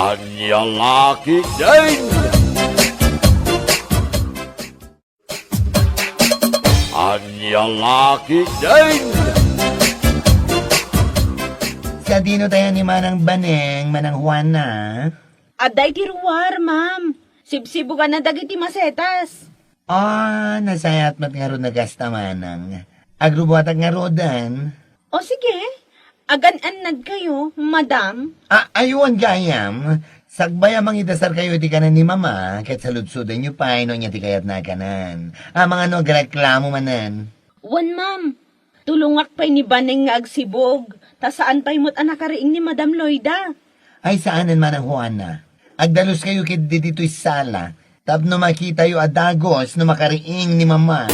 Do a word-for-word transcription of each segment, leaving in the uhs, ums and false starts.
Ania la ketdin? Ania la ketdin? Sadino tayo ni Manang Baneng, Manang Juana? Adda iti ruar, ma'am. Sibsibuganna dagiti masetas. Ah, nasayaat met ngarud a gasta, Manang. Agrubuatak ngaruden. O sige, agan-annadkayo, madam. Ah, aywan gayam. Sakbay a mangidasarkayo iti kanen ni Mama, ket saludsodenyo pay no ania ti kayatna a kanen. Amangan no agreklamo manen. Wen, ma'am. Tulongak pay ni Baneng nga agsibug, ta saan pay met a nakariing ni Madam Loida. Ay, saanen, Manang Juana. Agdaluskayo ketdi ditoy sala, tapno makitayo a dagus no makariing ni Mama.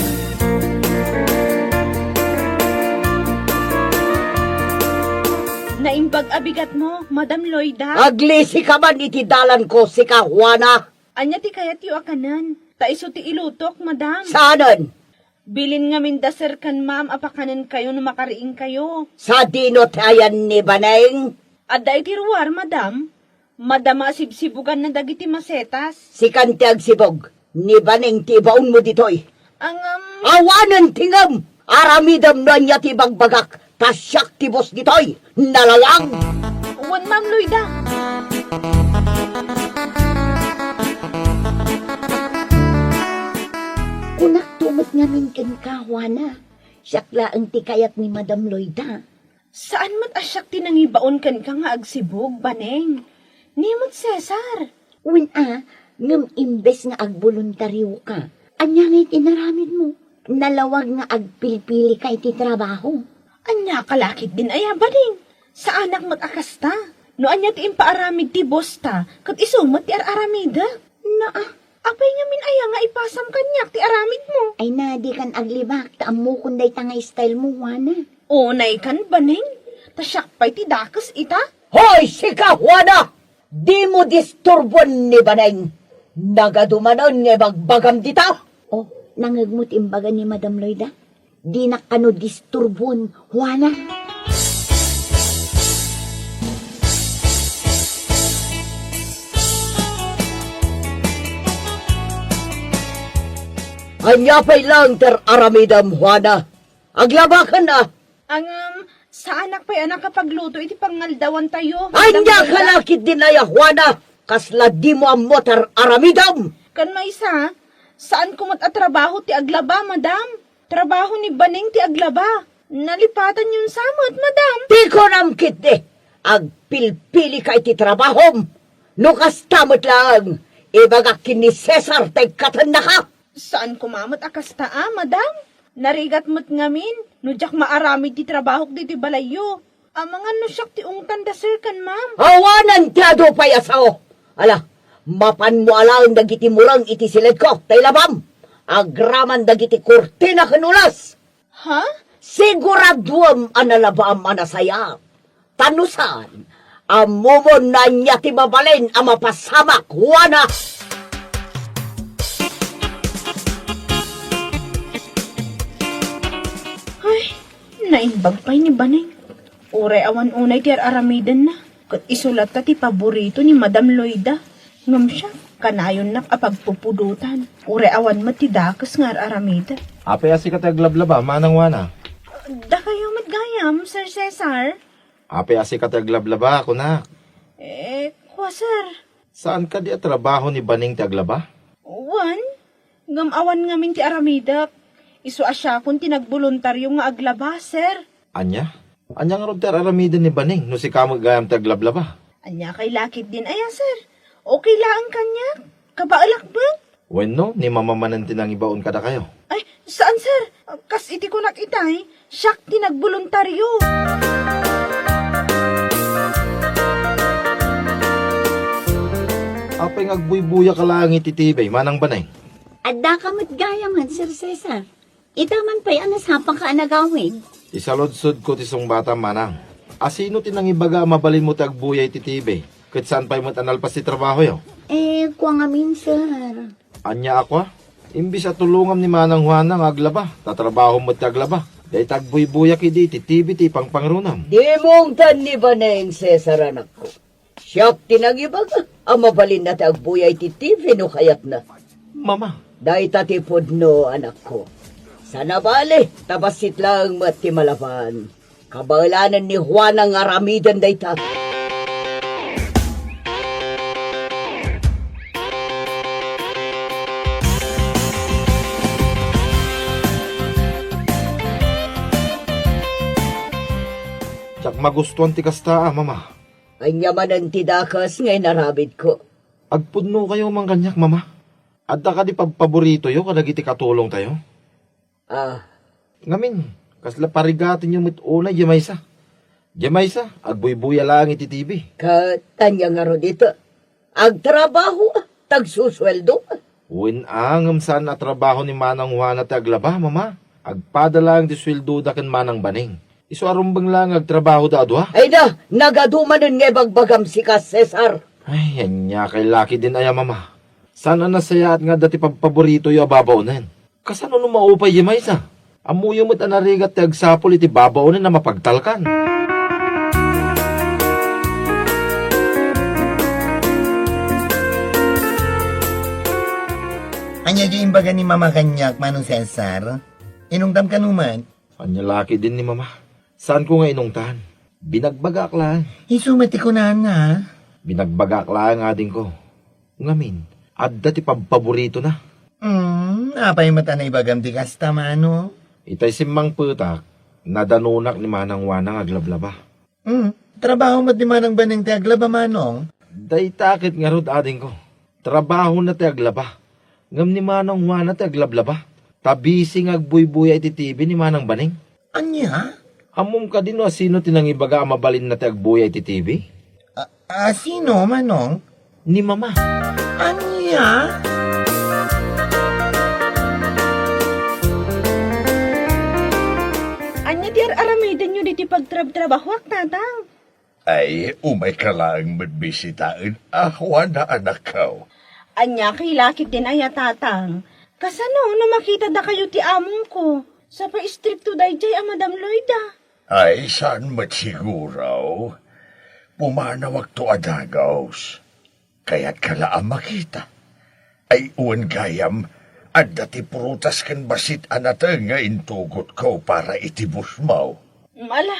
Naimbag a bigatmo, Madam Loida. Aglisika man iti dalanko, sika, Juana. Ania ti kayatyo a kanen? Ta isu ti ilutok, madam. Saanen? Bilin ngamin da, sir, ken ma'am a pakanenkayo no makariingkayo. Sadino ti ayan ni Baneng? Adda iti ruar, madam. Madama a sibsibuganna dagiti masetas. Sikan ti agsibug. Ni Baneng ti ibaonmo ditoy. Angam. Awanen ti ngem! Aramidem no ania ti ibagbagak, ta siak ti boss ditoy. Nalalang! Wen, Ma'am Loida. Kunakto met ngamin kenka, Juana. Siak laeng ti kayat ni Madam Loida. Saan met a siak ti nangibaon kenka nga agsibug, Baneng. Ni met Cesar. Wen a, ngem imbes nga agboluntarioka, ania ngay ti naramidmo? Nalawag nga agpilpilika iti trabaho. Ania ka la ketdin aya, Baneng? Saanak met a kasta. No ania ti impaaramid ti boss ta, ket isu met ti ar-aramidek. Naa, apay ngamin aya nga ipasam kaniak ti aramidmo? Ay na, dikan aglibak, ta ammokon dayta nga style mo, Juana. Unay kan, Baneng, ta siak pay ti dakes ita. Hoy, sika, Juana! Dimo disturbuen ni Baneng. Nagadu manen nga ibagbagam dita. Oh, nangngegmo ti imbaga ni Madam Loida? Dinak kano disturbuen, Juana. Ania pay laeng ti ar-aramidem, Juana? Aglabakan a! Angam, saanak pay a nakapagluto iti pangngaldawantayo. Ania ka la ketdin aya, Juana? Kasla dimo ammo ti ar-aramidem? Ken maysa, saanko met a trabaho ti aglaba, madam. Trabaho ni Baneng ti aglaba. Nalipatanyon sa met, madam. Ti kunam ketdi, agpilpilika iti trabahom. No kasta met laeng, ibagak ken ni Cesar ta ikkatennaka. Saan koma met a kasta a, madam. Narigat met ngamin no diak maaramid ti trabahok ditoy balayyo. Amangan no siak ti ungtan da, sir, ken ma'am. Awanen ti adu pay a sao. Ala, mapanmo alaen dagiti mureng iti siledko, ta ilabam. Agraman dagiti kurtina ken ulas. Ha? Siguraduem a nalabaam a nasayaat. Ta no saan, ammomon no ania ti mabalin a mapasamak, Juana. Ay, naimbag pay ni Baneng. Uray awan unay ti ar-aramidenna, ket isu latta ti paborito ni Madam Loida. Ngem siak, kanayonnak a pagpupudotan. Uray awan met ti dakes nga ar-aramidek. Apay a sika ti aglablaba, Manang Juana? Dakayo met gayam, Sir Cesar. Apay a sika ti aglablaba, kunak? Eh, kua, sir. Saan kadi a trabaho ni Baneng ti aglaba? Wen, ngem awan ngamin ti aramidek. Isu a siakon ti nagboluntario nga aglaba, sir. Ania? Ania ngarud ti ar-aramiden ni Baneng no sika met gayam ti aglablaba? Ania kay la ketdin aya, sir? Okay laeng kaniak? Kabaelak met? Wenno, ni Mama manen ti nangibaon kadakayo? Ay, saan, sir? Kas iti kunak itay, siak ti nagboluntario. Apay nga agbuybuya ka laeng iti T V, Manang Baneng? Addaka met gayam, Sir Cesar. Ita man pay a nasapaka a nagawid. Isaludsodko ti sungbatam, Manang. A sino ti nangibaga a mabalinmo ti agbuya iti T V, ket saan pay met a nalpas ti trabahoyo? Eh, kua ngamin, sir. Ania a kua? Imbes a tulongam ni Manang Juana nga aglaba, ta trabahom met ti aglaba. Dayta agbuybuyak idi iti T V ti ipangpangrunam. Dimo ungtan ni Baneng, Cesar, anakko. Siak ti nangibaga a mabalinna ti agbuya iti T V no kayatna. Mama. Dayta ti pudno, anakko. Saan a bale, ta bassit laeng met ti malabasan. Kabaelanen ni Juana nga aramiden dayta. Diak magustuan ti kasta, a, Mama. Ania manen ti dakes nga inaramidko? Agpudnokayo man kaniak, Mama. Adda kadi pabpaboritoyo kadagiti katulongtayo? Ah. Ngamin, kasla parigatenyo met unay diay maysa. Diay maysa, agbuybuya laeng iti T V. Ket ania ngarud ita? Agtrabaho, tagsusueldo. Wen a, ngem saan a trabaho ni Manang Juana ti aglaba, Mama. Agpada laeng ti sueldoda ken Manang Baning. Isu a rumbeng laeng nga agtrabahoda a dua. Ay na, nagadu manen nga ibagbagam sika, Cesar. Ay, ania kay lakidin aya, Mama? Saan a nasayaat nga adda ti pabpaboritoyo a babaonen? Kasano no maupay diay maysa? Ammoyo met a narigat ti agsapul iti babaonen a mapagtalkan. Ania diay imbaga ni Mama kaniak, Manong Cesar? Inungtam kano met? Ania lakidin ni Mama? Saanko nga inungtan. Binagbagaak laeng. Isu met ti kunana. Binagbagaak laeng, adingko. Ngamin, adda ti pabpaboritona. Hmm, apay met a naibagam ti kasta, Manong? Itay simmangpetak, nadanonak ni Manang Juana nga aglablaba. Hmm, trabaho met ni Manang Baning ti aglaba, Manong? Dayta ket ngarud, adingko. Trabahona ti aglaba. Ngem ni Manang Juana ti aglablaba. Ta busy nga agbuybuya iti T V ni Manang Baning. Ania? Ammom kadi no asino ti nangibaga a mabalinna ti agbuya iti T V? A-, asino, Manong? Ni Mama. Ania? Ania ti ar-aramidenyo ditoy pagtrabtrabahoak, Tatang? Ay, umayka laeng met bisitaen a Juana, anakko. Ania kay lakidin aya, Tatang? Kasano no makitada kayo ti amongko? Sa pay istrikto daydiay a Madam Loida. Ay, saan met siguro. Pumanawakto a dagus. Kayatka la a makita. Ay, wen gayam, adda ti prutas ken bassit a nateng nga intugotko para iti busmo. Ala,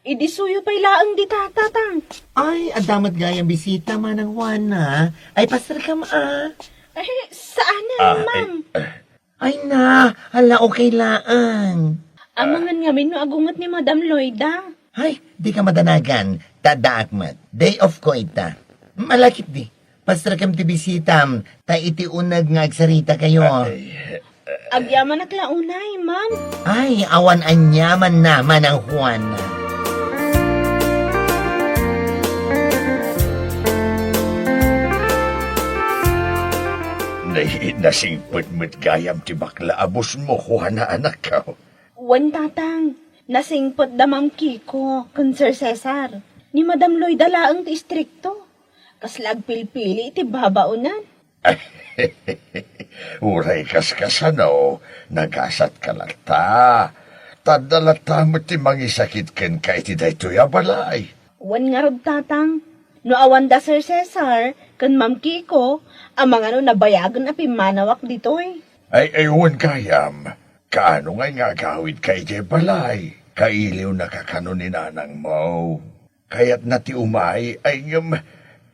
idi suyo pay laeng dita, Tatang. Ay, adda met gayam bisita, Manang Juana. Ay, pasterkam a. Ay, saanen, Ah, Ma'am. eh, eh. Ay na, hala, okay laeng. Amangan ngamin no agunget ni Madam Loida. Ay, dika madanagan. Ta addaak met. Day off ko ita. Malakip di. Pasterkam ti bisitam, ta iti uneg nga agsarita kayo. Ay, Agyamanak la unay, Ma'am. Ay, awan aniaman na, Manang Juana. Nay, nasingpet met gayam ti bakla a busmo, Juana, anakko. Wen, Tatang, nasingpet da Ma'am Kiko ken Sir Cesar. Ni Madam Loida laeng ti istrikto. Kasla agpilpili iti babaonan. Uray kaskasano, nagasatka latta. Ta adda latta met ti mangisakit kenka iti daytoy a balay. Wen ngarud, Tatang, no awan da Sir Cesar ken Ma'am Kiko, amangan no nabayagen a pimmanawak ditoy. Ay, ay, wen gayam, kaano ngay nga agawidka idiay balay? Kailiwnaka kano ni nanangmo? Kayatna ti umay, ay ngem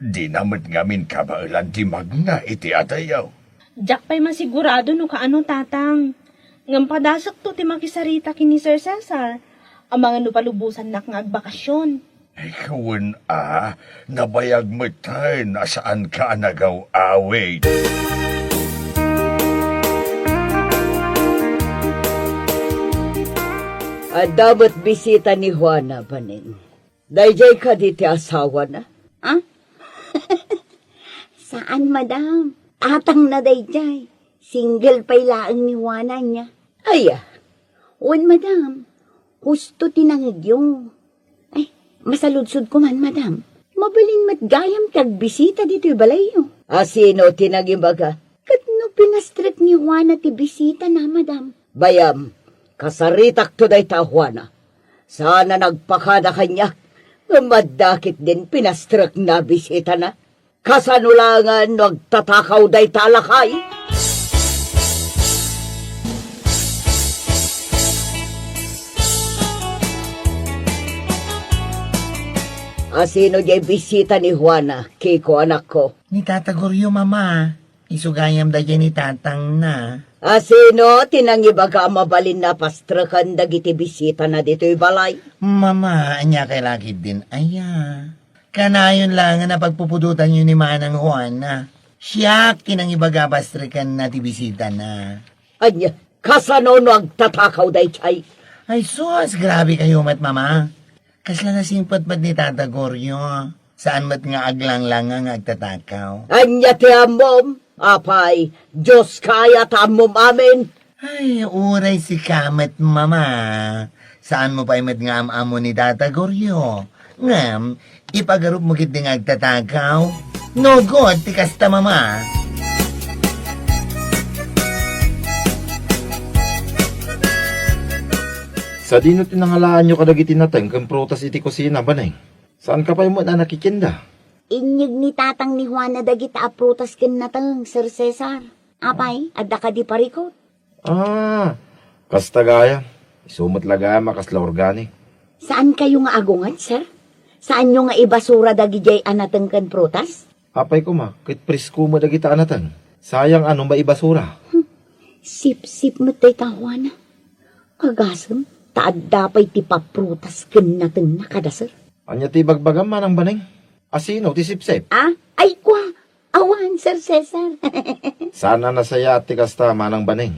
dina met ngamin kabaelan ti magna iti adayo. Diak pay masigurado no kaano, Tatang. Ngem padasekto ti makisarita ken ni Sir Cesar. Amangan no palubosannak nga agbakasyon. Ay, wen a, nabayag met tayo a saanka a nagaw-awid. Adda met bisita ni Juana, Baning. Daydiay kadi ti asawana? Ah? Saan, madam. Tatangna daydiay. Single pay laeng ni Juana, ania. Aya? Wen, madam. Husto ti nangegyo. Ay, masaludsodko man, madam. Mabalin met gayam ti agbisita ditoy balayyo. A sino ti nangibaga? Ket no pinastrek ni Juana ti bisitana, madam? Bayam, kasaritakto dayta a Juana. Saan a nagpakada kaniak. Ngem adda ketdin pinastrekna a bisitana. Kasano laengen no agtatakaw dayta a lakay? Asino diay bisita ni Juana, Kiko, anakko? Ni Tata Goryo, Mama. Isu gayam daydiay ni tatangna. Asino ti nangibaga a mabalinna a pastreken dagiti bisitana ditoy balay? Mama, ania kay la ketdin aya? Kanayon laengen a pagpupudotanyo ni Manang Juana. Siak ti nangibaga a pastrekenna ti bisitana. Ania, kasano no agtatakaw daydiay? Ay sus, grabe kayo met, Mama. Kasla nasingpet met ni Tata Goryo. Saan met nga aglanglangang nga agtatakaw. Ania ti ammom? Apay, Dioska aya ta ammom amin. Ay, uray sika met, Mama. Saanmo pay met nga am-ammo ni Tata Goryo. Ngem, ipagarupmo ketdi nga agtatakaw. No good ti kasta, Mama. Sadino ti nangalaanyo kadagiti nateng ken prutas iti kusina, Baneng? Saanka pay met a nakikinda? Inyeg ni tatang ni Juana dagita a prutas ken nateng, Sir Cesar. Apay, adda kadi parikut? Ah, kasta gayam. Isu met la gayam a kasla organic. Saan kayo nga agungad, sir? Saanyo nga ibasura dagidiay a nateng ken prutas? Apay koma, ket presko met dagita a nateng. Sayang a no maibasura. Hmm. Sipsip met dayta, Juana. Agasem, ta adda pay ti paprutas ken natengna kada, sir. Ania ti ibagbagam, Manang Baneng? Asino ti sipsip? Ah, ay kua, awan, Sir Cesar. Saan a nasayaat ti kasta, Manang Baneng.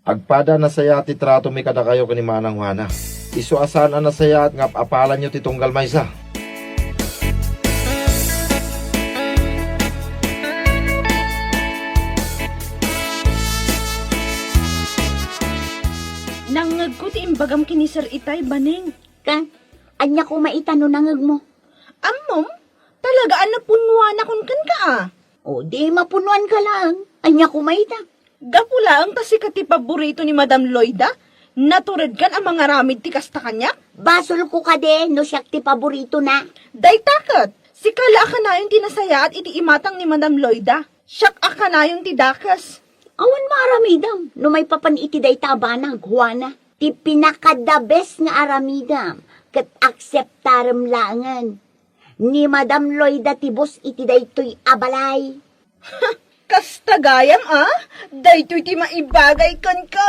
Agpada a nasayaat ti tratomi kadakayo ken ni Manang Juana. Isu a saan a nasayaat nga ap-apalanyo ti tunggal maysa. Nangngegko ti imbagam ken ni Sir Itay, Baneng. Ka, ania koma ita no nangngegmo? Ammom, talaga a napunnuanakon kenka a. O, di mapunnuanka laeng. Ania koma ita? Gapu laeng ta sika ti paborito ni Madam Loida, naturedkan a mangaramid ti kasta kaniak? Basolko kadi no siak ti paboritona. Dayta ket, sika la a kanayon ti nasayaat iti imatang ni Madam Loida. Siak a kanayon ti dakes. Awan maaramidem no maipapan iti dayta a banag, Juana. Ti pinaka-the best nga aramidem ket akseptarem laengen. Ni Madam Loida ti boss iti daytoy a balay. Kasta gayam a? Daytoy ti maibagay kenka.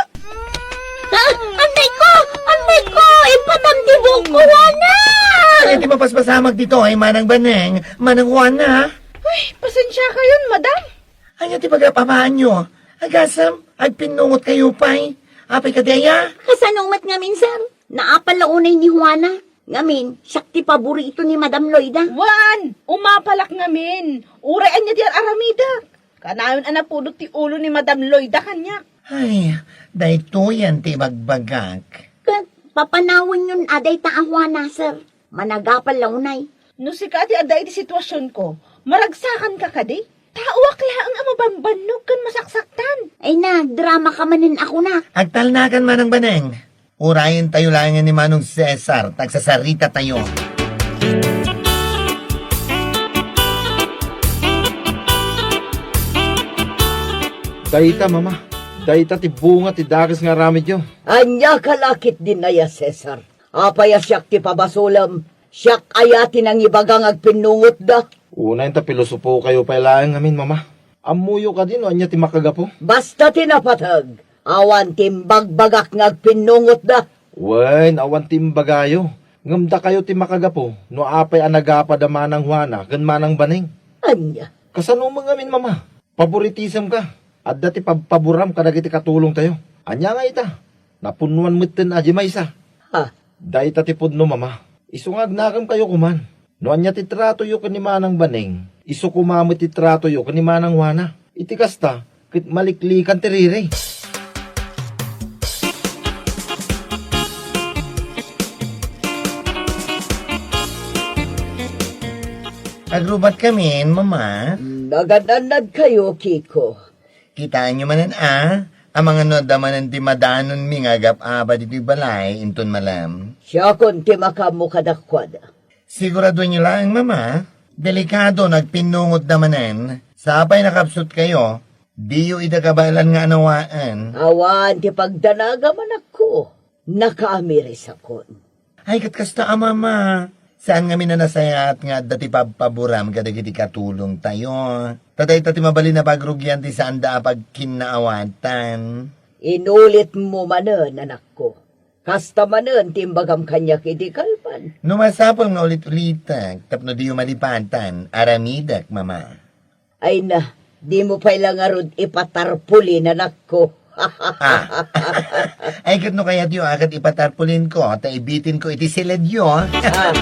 Ah, anday ko! Anday ko! Ipatam ti buokko, Juana! Ay, ti mapaspasamak ditoy, Manang Baneng, Manang Juana. Ay, pasensiakayon, madam. Ania ti pagapamaanyo? Agasem, agpinnungotkayo pay. Apay kadi aya? Kasano met ngamin, sir? Naapal la unay ni Juana. Ngamin, siak ti paborito ni Madam Loida. Wen, umapalak ngamin. Uray ania ti ar-aramidek. Kanayon a napudot ti ulo ni Madam Loida kaniak. Ay, daytoyen ti ibagbagak. Ket papanawenyon a dayta a Juana, sir. Managapal la unay. No sika ti adda iti situasionko, maragsakanka kadi? Taoak laeng a mabambannog ken masaksaktan. Ay na, drama ka manen a kunak. Agtalnakan, Manang Baneng. Urayentayo laengen ni Manong Cesar, ta agsasarita tayo. Dayta, Mama. Dayta ti bunga ti dakes nga aramidyo. Ania ka la ketdin aya, Cesar? Apay a siak ti pabasolem? Siak aya ti nangibaga nga agpinnungotda? Unayen ta pilosopokayo pay laeng ngamin, Mama. Ammoyo kadi no ania ti makagapu? Basta ti napateg, awan ti imbagbagak nga agpinnungotda. Wen, awan ti imbagayo. Ngem dakayo ti makagapu no apay a nagapad a Manang Juana ken Manang Baneng. Ania? Kasano met ngamin, Mama? Paboritisemka. Adda ti pabpaboram kadagiti katulongtayo. Ania nga ita? Napunnuan metten a di maysa. Ha? Dayta ti pudno, Mama. Isu nga agnakemkayo koman. No ania ti tratoyo ken ni Manang Baneng, isu koma met ti tratoyo ken ni Manang Juana. Iti kasta, ket maliklikan ti riri. Agrubatkamin, Mama. Nagan-annadkayo, Kiko. Kitaenyo manen a, amangan no adda manen ti madanonmi nga agap-apa ditoy balay inton malem. Siakon ti makaammo kadakuada. Siguradoenyo laeng, Mama. Delikado no agpinnungotda manen. Sapay nakapsutkayo, diyo ida kabaelan nga anawaen. Awan ti pagdanagam, anakko. Nakaamirisakon. Ay, ket kasta a, Mama. Saan ngamin a nasayaat nga adda ti pabpaboram kadagiti katulongtayo. Ta dayta ti mabalin a pagrugian ti saanda a pagkinnaawatan. Inulitmo manen, anakko. Kasta manen ti imbagam kaniak idi kalman. No masapul nga ulit-ulitek tapno diyo malipatan, aramidek, Mama. Ay na, dimo pay la ngarud ipatarpulin, anakko. Ah. Ay, ket no kayatyo a ket ipatarpulinko, ta ibitinko iti siledyo. Ah.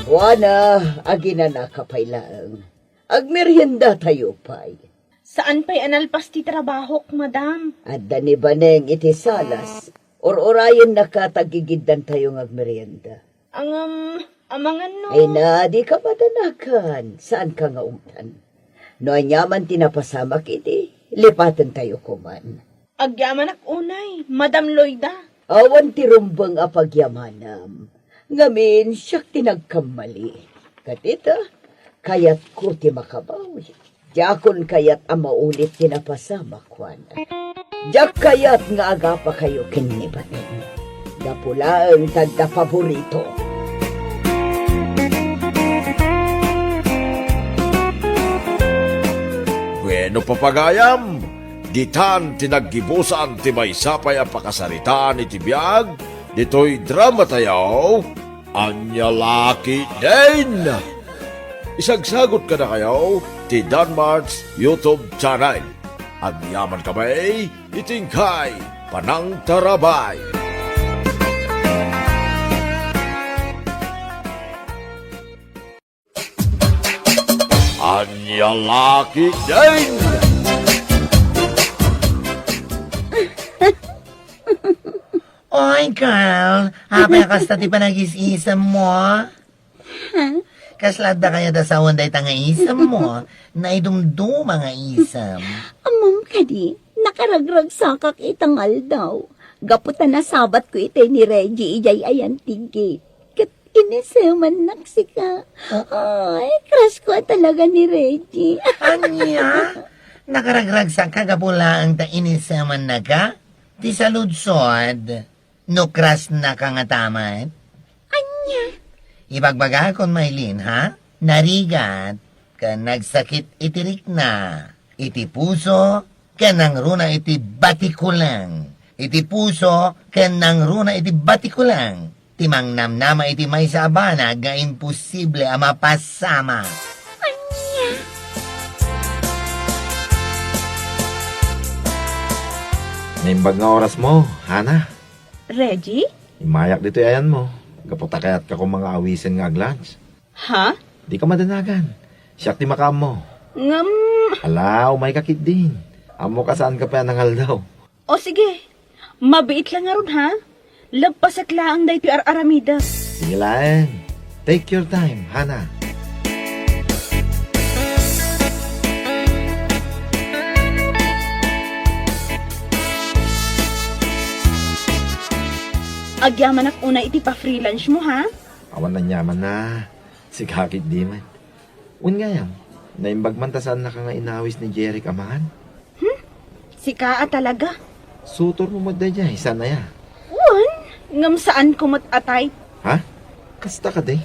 Wana, aginanaka pay laeng. Agmeriendatayo pay. Saan pay a nalpas ti trabahok, madam. Adda ni Baneng iti salas. Ur-urayennaka ta aggigiddantayo nga agmerienda. Ngem, amangan no. Ay na, dika madanagan. Saanka nga umtan? No aniaman ti napasamak idi, lipatentayo koman. Agyamanak unay, Madam Loida. Awan ti rumbeng a pagyamanam. Ngamin, siak ti nagkammali. Ket ita, kayatko ti makabawi. Diakon kayat a maulit ti napasamak, Juana. Diak kayat nga agapakayo ken ni Baneng. Gapu laeng ta adda paborito. Bueno, papagayam, ditan ti naggibusan ti maysa pay a pakasaritaan iti biag ditoy dramatayo, Ania La Ketdin! Isagsagut kadakayo ti Danmart's YouTube channel. Agyaman kami iti inkay panangtarabay. Ania La Ketdin! Oy, girl, apay a kasta ti panagis-isemmo? Huh? Kasla adda kayat a sawen dayta nga isemmo? Naidumduma nga isem. Ammom kadi, nakaragragsakak ita nga aldaw. Gapu ta nasabatko itay ni Reggie idiay ayan ti gate. Ket inisemannak sika. Ah. Ay, crush ko a talaga ni Reggie. Ania? Nakaragragsakka gapu laeng ta inisemannaka? Ti saludsod, no crush naka ngata met? Ania? Ibagbagakon, Maylin, ha? Narigat, ken nagsakit iti rikna, iti puso, ken nangruna iti batikulang. Iti puso, ken nangruna iti batikulang. Ti mangnamnama iti maysa a banag nga imposible a mapasamak. Ania? Naimbag nga orasmo, Hana. Reggie? Immayak ditoy ayanmo. Gapu ta kayatka koma nga awisen nga aglunch. Ha? Dika madanagan. Siak ti makaammo. Ngem. Ala, umayka ketdin. Ammok a saanka pay a nangaldaw. O sige. Mabiit la ngarud, ha? Leppasek laeng daytoy ar-aramidek. Sige laeng. Take your time, Hana. Agyamanak unay iti pa-freelance mo, ha? Awan aniamanna. Sika ketdi met. Wen gayam, naimbag man ta saannaka nga inawis ni Jeric a mangan? Hmm? Sika a talaga? Sutormo met daydiay, saan aya? Wen, ngem saanko met a type. Ha? Kasta kadi?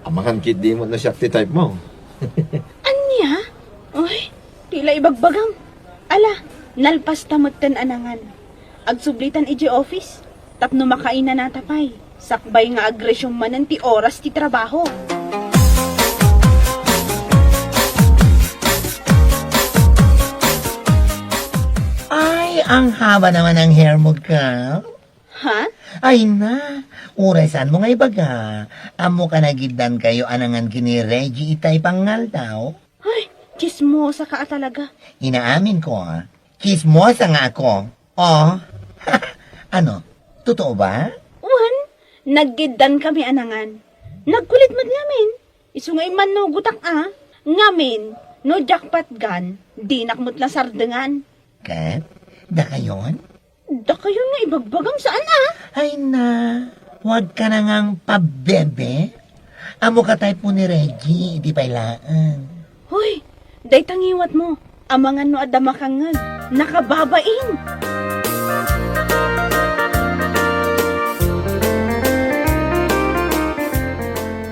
Amangan ketdi met no siak ti typemo. Ania? Uy, ti la ibagbagam. Ala, nalpasta metten a nangan. Agsublitan idiay office. Tapno makainanata pay, sakbay nga ag-resume manen ti oras ti trabaho. Ay, ang haba naman ng hair mo, girl. Ha? Ay na, uray saanmo nga ibaga. Ammoka nagiddankayo a nangan ken ni Reggie itay pangaldaw? Ay, tsismosa ka a talaga. Inaamin ko, ah. Tsismosa nga ako. Oh. Ano? Totoo ba? Wen, nagiddan kami a nangan. Nagkulit met ngamin. Isu nga immannugotak a. Ngamin, no diak patgan, dinak met la sardengan. Ket, Dakayon? Dakayon nga ibagbagam saan a? Ay na, huwag ka na ngang pabebe. Ammo ka type mo ni Reggie, di pay laeng. Hoy, dayta ngiwat mo. Amangan no adda makangngeg. Nakababain!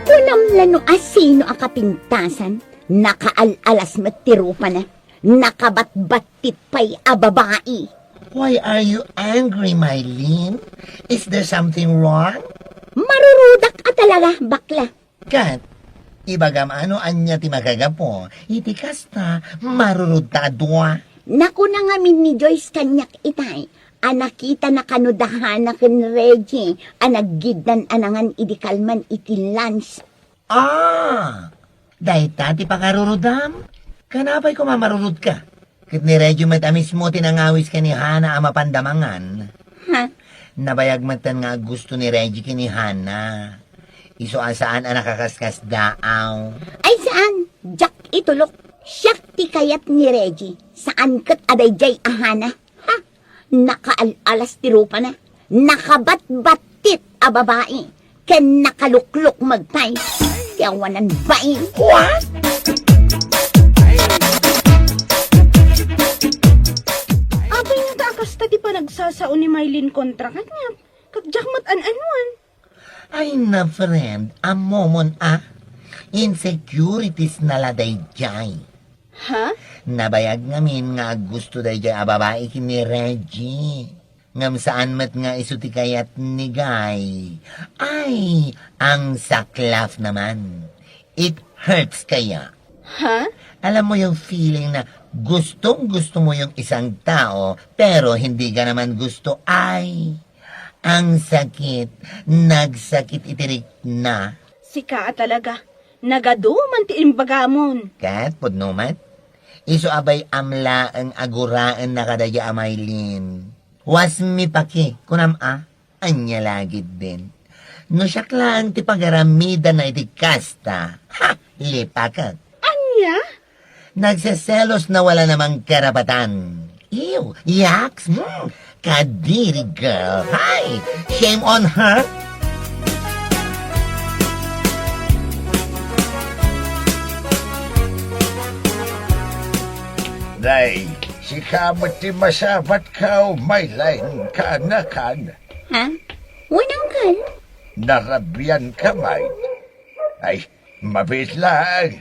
Kunam la no asino a kapintasan, nakaal-alas met ti rupana, nakabatbattit pay a babai. Why are you angry, Mylene? Is there something wrong? Marurudak a talaga, bakla. Ket, ibagam a no ania ti makagapu, iti kasta, marurudta a dua. Nakuna ngamin ni Joyce kaniak itay, a nakitana kano da Hana ken Reggie, a naggiddan a nangan idi kalman iti lunch. Ah! Dayta ti pakarurudam? Kanapay koma marurudka? Ket ni Reggie met a mismo ti nangawis ken ni Hana a mapanda mangan. Ha? Nabayag metten nga aggusto ni Reggie ken ni Hana. Isu a saan a nakaskasdaaw. Ay, saan? Diak itulok. Siak ti kayat ni Reggie. Saan ket a daydiay a Hana. Ha? Nakaal-alas ti rupana. Nakabatbattit a babai. Ken nakaluklukmeg pay. Ti awanan bain. What? Apay ngata a kasta ti panagsasao ni Mylene kontra kaniak? Ket diak met an-anuan. Ay na, friend, ammomon a. Insecurities na la daydiay. Ha? Nabayag ngamin nga aggusto daydiay a babai ken ni Reggie. Ngem saan met nga isu ti kayat ni Guy. Ay, ang saklaf naman. It hurts kaya. Ha? Alam mo yung feeling na gustong-gusto mo yung isang tao, pero hindi ka naman gusto. Ay, ang sakit. Nagsakit iti rikna. Sika a talaga. Nagadu man ti imbagamon. Ket pudno met. Isu a bay-am laeng a guraenna kadaydiay a Mylene. Wasmi paki, kunam a, ania lagidin. No siak laeng ti pagaramidana iti kasta, ha, lipakek. Ania? Nagseselos na wala namang karapatan. Ew, yaks, hmm, kadiri girl. Hay, shame on her. Nay, sika met ti masabat ka, Mylene, kaanakan. Ha? Wen, uncle? Narabian ka, Mike. Ay, mabiit laeng.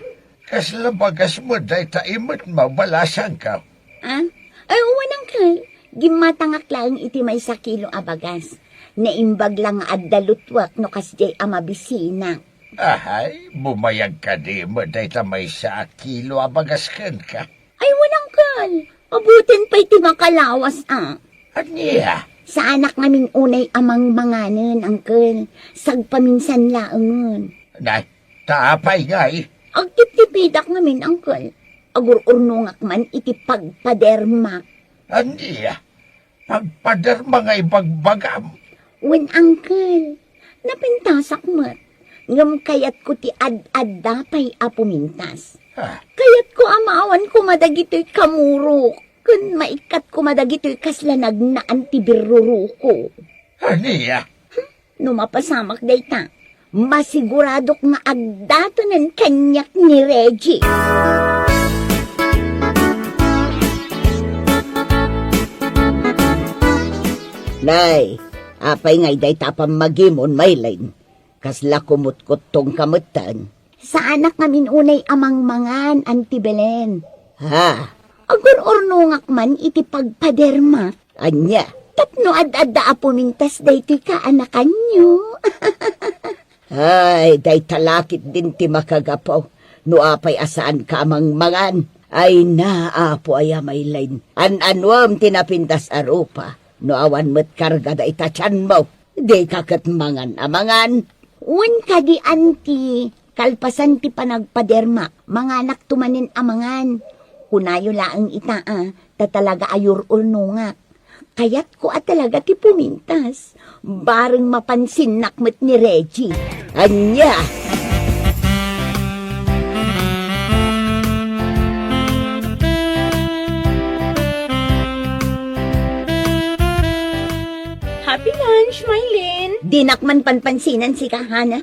Kasla bagas mo dayta imet mo, balasangko. Ah? Ay, wen, uncle. Gimmatangak laeng iti maysa kilo a bagas. Naimbag la nga adda lutuek no kasdiay a mabisinak. Ahay, bumayag kadi met dayta maysa a kilo a bagas kenka? Ay, wen, uncle. Abuten pay ti makalawas, a. Ania? Saanak ngamin unay a mangmanganen, uncle. Sagpaminsan laengen. Nay, ta apay ngay? Agtiptipidak ngamin, uncle. Agur-urnongak man iti pagpadermak. Ania? Pagpaderma nga ibagbagam? Wen, uncle. Napintasak met. Ngem kayatko ti ad-adda pay a pumintas. Ah. Kayatko a maawan koma dagitoy kamurok, ken maikkat koma dagitoy kasla nagnaan ti birruruko. Ania? No mapasamak dayta, masiguradok nga agdatonen kaniak ni Reggie. Nay, apay ngay dayta a pammagimon, Mylene? Kasla kumutkuttongka metten. Saanak ngamin unay a mangmangan, Auntie Belen. Ha? Agur-urnongak man iti pagpadermak. Ania? Tapno ad-adda a pumintas daytoy kaanakanyo. Ay, dayta la ketdin ti makagapu. No apay a saanka a mangmangan. Ay na, Apo, aya, Mylene. An-anuem ti napintas a rupa. No awan met karga dayta tianmo. Dika ket mangan a mangan. Wen kadi, Auntie, kalpasan ti panagpadermak, manganakto manen a mangan. Kunayo laeng ita a, ta talaga a ur-urnongak. Kayatko a talaga ti pumintas. Bareng mapansinnak met ni Reggie. Ania? Mylene! Dinak man panpansinan sika, Hana.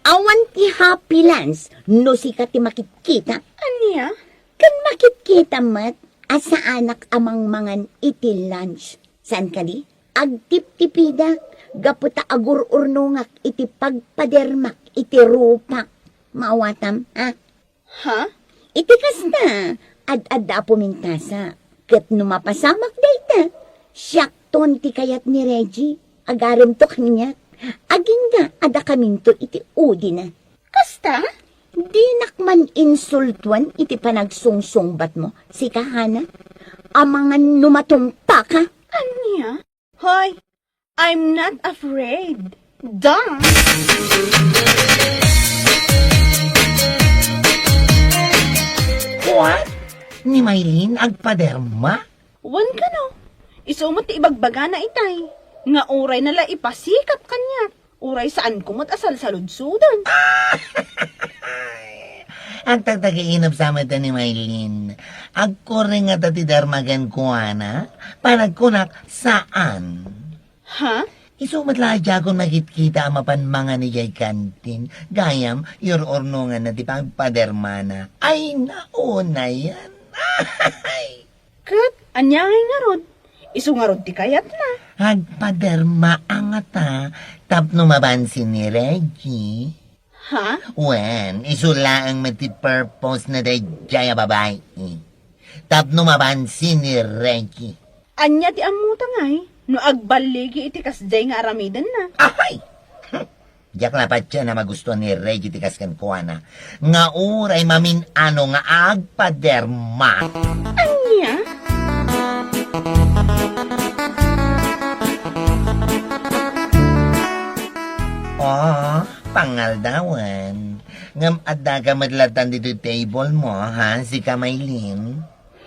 Awan ti happy lands no sika ti makitkita. Ania? Ken makitkita met a saanak a mangmangan iti lunch. Saan kadi? Agtiptipidak gapu ta agur-urnongak iti pagpadermak iti rupak. Maawatam, ha? Ha? Iti kasta, ad-adda a pumintasak. Ket no mapasamak dayta, siakton ti kayat ni Reggie. Agaremto kaniak. Agingga a dakaminto iti udina. Kasta? Dinak man insultuan iti panagsungsungbatmo. Sika, Hana, amangan no matumpaka. Ania? Hoy, I'm not afraid. Duh! What? Ni Mylene agpaderma? Wen kano, isu met ti ibagbagana itay, nga urayna la ipasikap kaniak, uray saanko met a salsaludsodan. Agtagtagiinep sa met ni Mylene. Agkurre ngata ti derma kenkuana? Panagkunak, saan. Ha? Isu met la a diakon makitkita a mapan mangan idiay kantin. Gayam, ur-urnonganna ti pagpadermana. Ay, nauna yan. Ket ania ngay ngarud? Isu ngarud ti kayatna. Agpaderma a ngata tapno mabansin ni Reggie. Ha? Wen, isu laeng met ti purpose na daydiay a babai. Tapno mabansin ni Reggie. Ania ti ammota ngay no agballigi iti kasdiay nga aramidenna? Ahay! Diak la patien a magustuan ni Reggie ti kas kenkuana nga uray mamin-ano nga agpaderma. Ania? Oh, pangaldawan. Ngem addaka met latan ditoy table mo, ha, sika Mylene?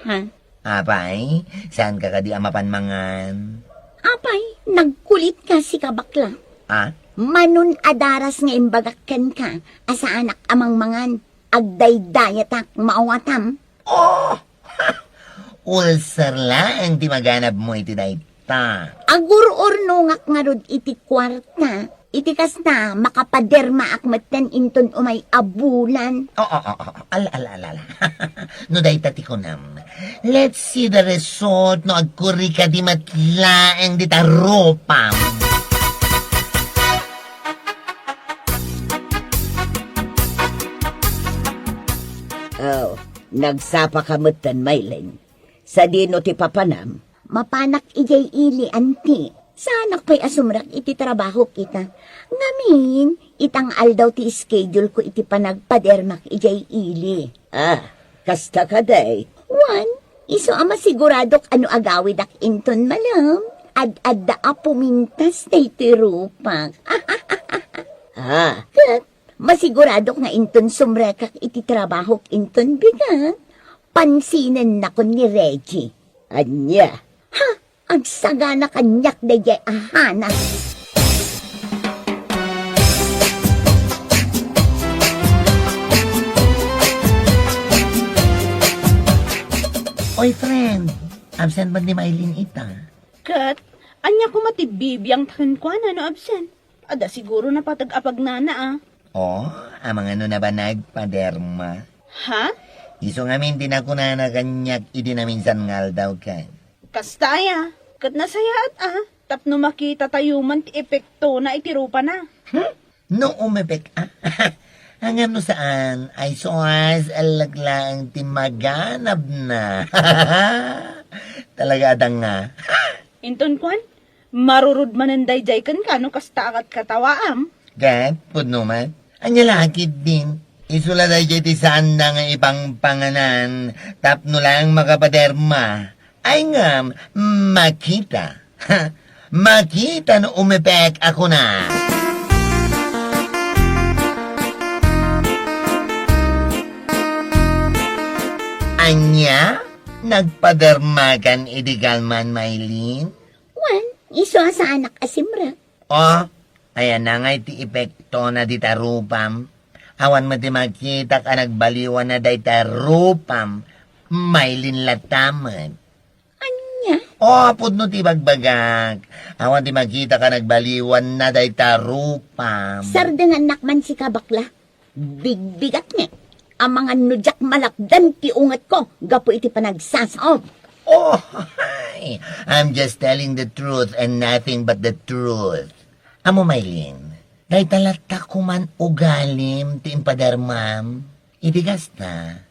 Ha? Apay, saanka kadi a mapan mangan? Apay, nagkulitka sika, bakla. Ah? Manon a daras nga imbagak kenka a saanak a mangmangan. Agdaydayatak, maawatam. Oh! Ulcer laeng ti maganabmo iti dayta. Agur-urnongak ngarud iti kuarta. Iti kasta, makapadermaak metten inton umay a bulan. Oo, oo, oo. Ala, ala, ala, ala. No dayta ti kunam. Let's see the result no agkurri kadi met laeng dita rupam. Oh, nagsapaka metten, Mylene. Sadino ti papanam? Mapanak idiay ili, anti. Saanak pay a sumrek iti trabahok ita. Ngamin, ita nga aldaw ti schedule ko iti panagpadermak idiay ili. Ah, kasta kadi? Wen, isu a masiguradok a no agawidak inton malem, ad-adda a pumintas daytoy rupak. Ah, ket masiguradok nga inton sumrekak iti trabahok inton bigat, pansinennakon ni Reggie. Ania? Ha? Agsagana kaniak daydiay a Hana. Oy, friend, absent man ni Mylene ita? Ket, ania koma ti bibiangta kenkuana no absent? Adda siguro napateg a pagnana, a. Oh, amangan no nabanag, paderma. Ha? Isu ngamin ti nakunana kaniak idi naminsan nga aldaw ken. Kasta aya, ket nasayaat, a, tapno makitatayo man ti epektona iti rupana. Hmm? No umepek, a? Ngem no saan, ay suas, alaglaang ti maganabna. Talaga adda nga. Inton kuan, marurud manen daydiay kenka no kasta a katkatawaam. Ket, pudno met, ania la ketdin? Isu la daydiay ti saanda nga ipangpanganan tapno laeng makapaderma. Ay ngem, makita. Ha? Makita no umepek a kuna. Ania? Nagpadermakan idi kalman, Mylene? Wen, isu a saanak a simrek. Oh, ayan na ngay ti epektona dita rupam. Awan met ti makitak a nagbaliwana dayta rupam, Mylene latta met. Ania? O, pudno ti ibagbagak. Awan ti makitaka nagbaliwanna dayta rupam. Sardengannak man sika, bakla. Bigbigat nga. Amangan no diak malapdan ti ungetko gapu iti panagsasaom. Oh, hi. I'm just telling the truth and nothing but the truth. Ammo, Maylin, dayta latta koman ugalim ti impadermam. Iti kasta,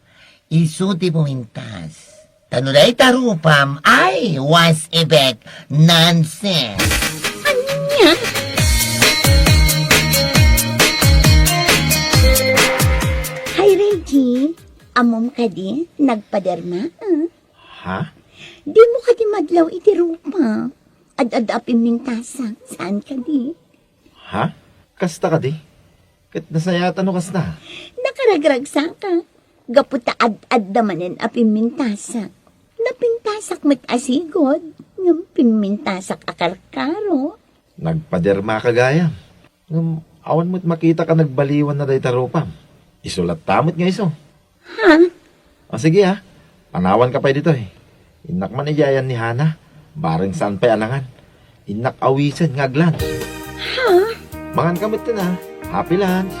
isu ti pumintas. Ta no dayta rupam, ay, was effect, nonsense. Ania? Hi, Reggie. Ammom kadi, nagpaderma, ah? Ha? Dimo kadi madlaw iti rupa. Ad-adda a pimmintasak, saan kadi? Ha? Kasta kadi? Ket nasayaat no kasta? Nakaragragsaka. Gapu ta ad-adda manen a pimmintasak. Napintasak met a sigud, ngem pimmintasak a karkaro. Nagpadermaka gayam. Ngem awan met makitaka nagbaliwanna dayta rupam. Isu latta met nga isu. Ha? O, sige, ha. Panawanka pay ditoy. Innak man idiay ayan ni Hana. Bareng saan pay a nangan. Innak awisen nga aglan. Ha? Manganka metten, ha. Happy lunch.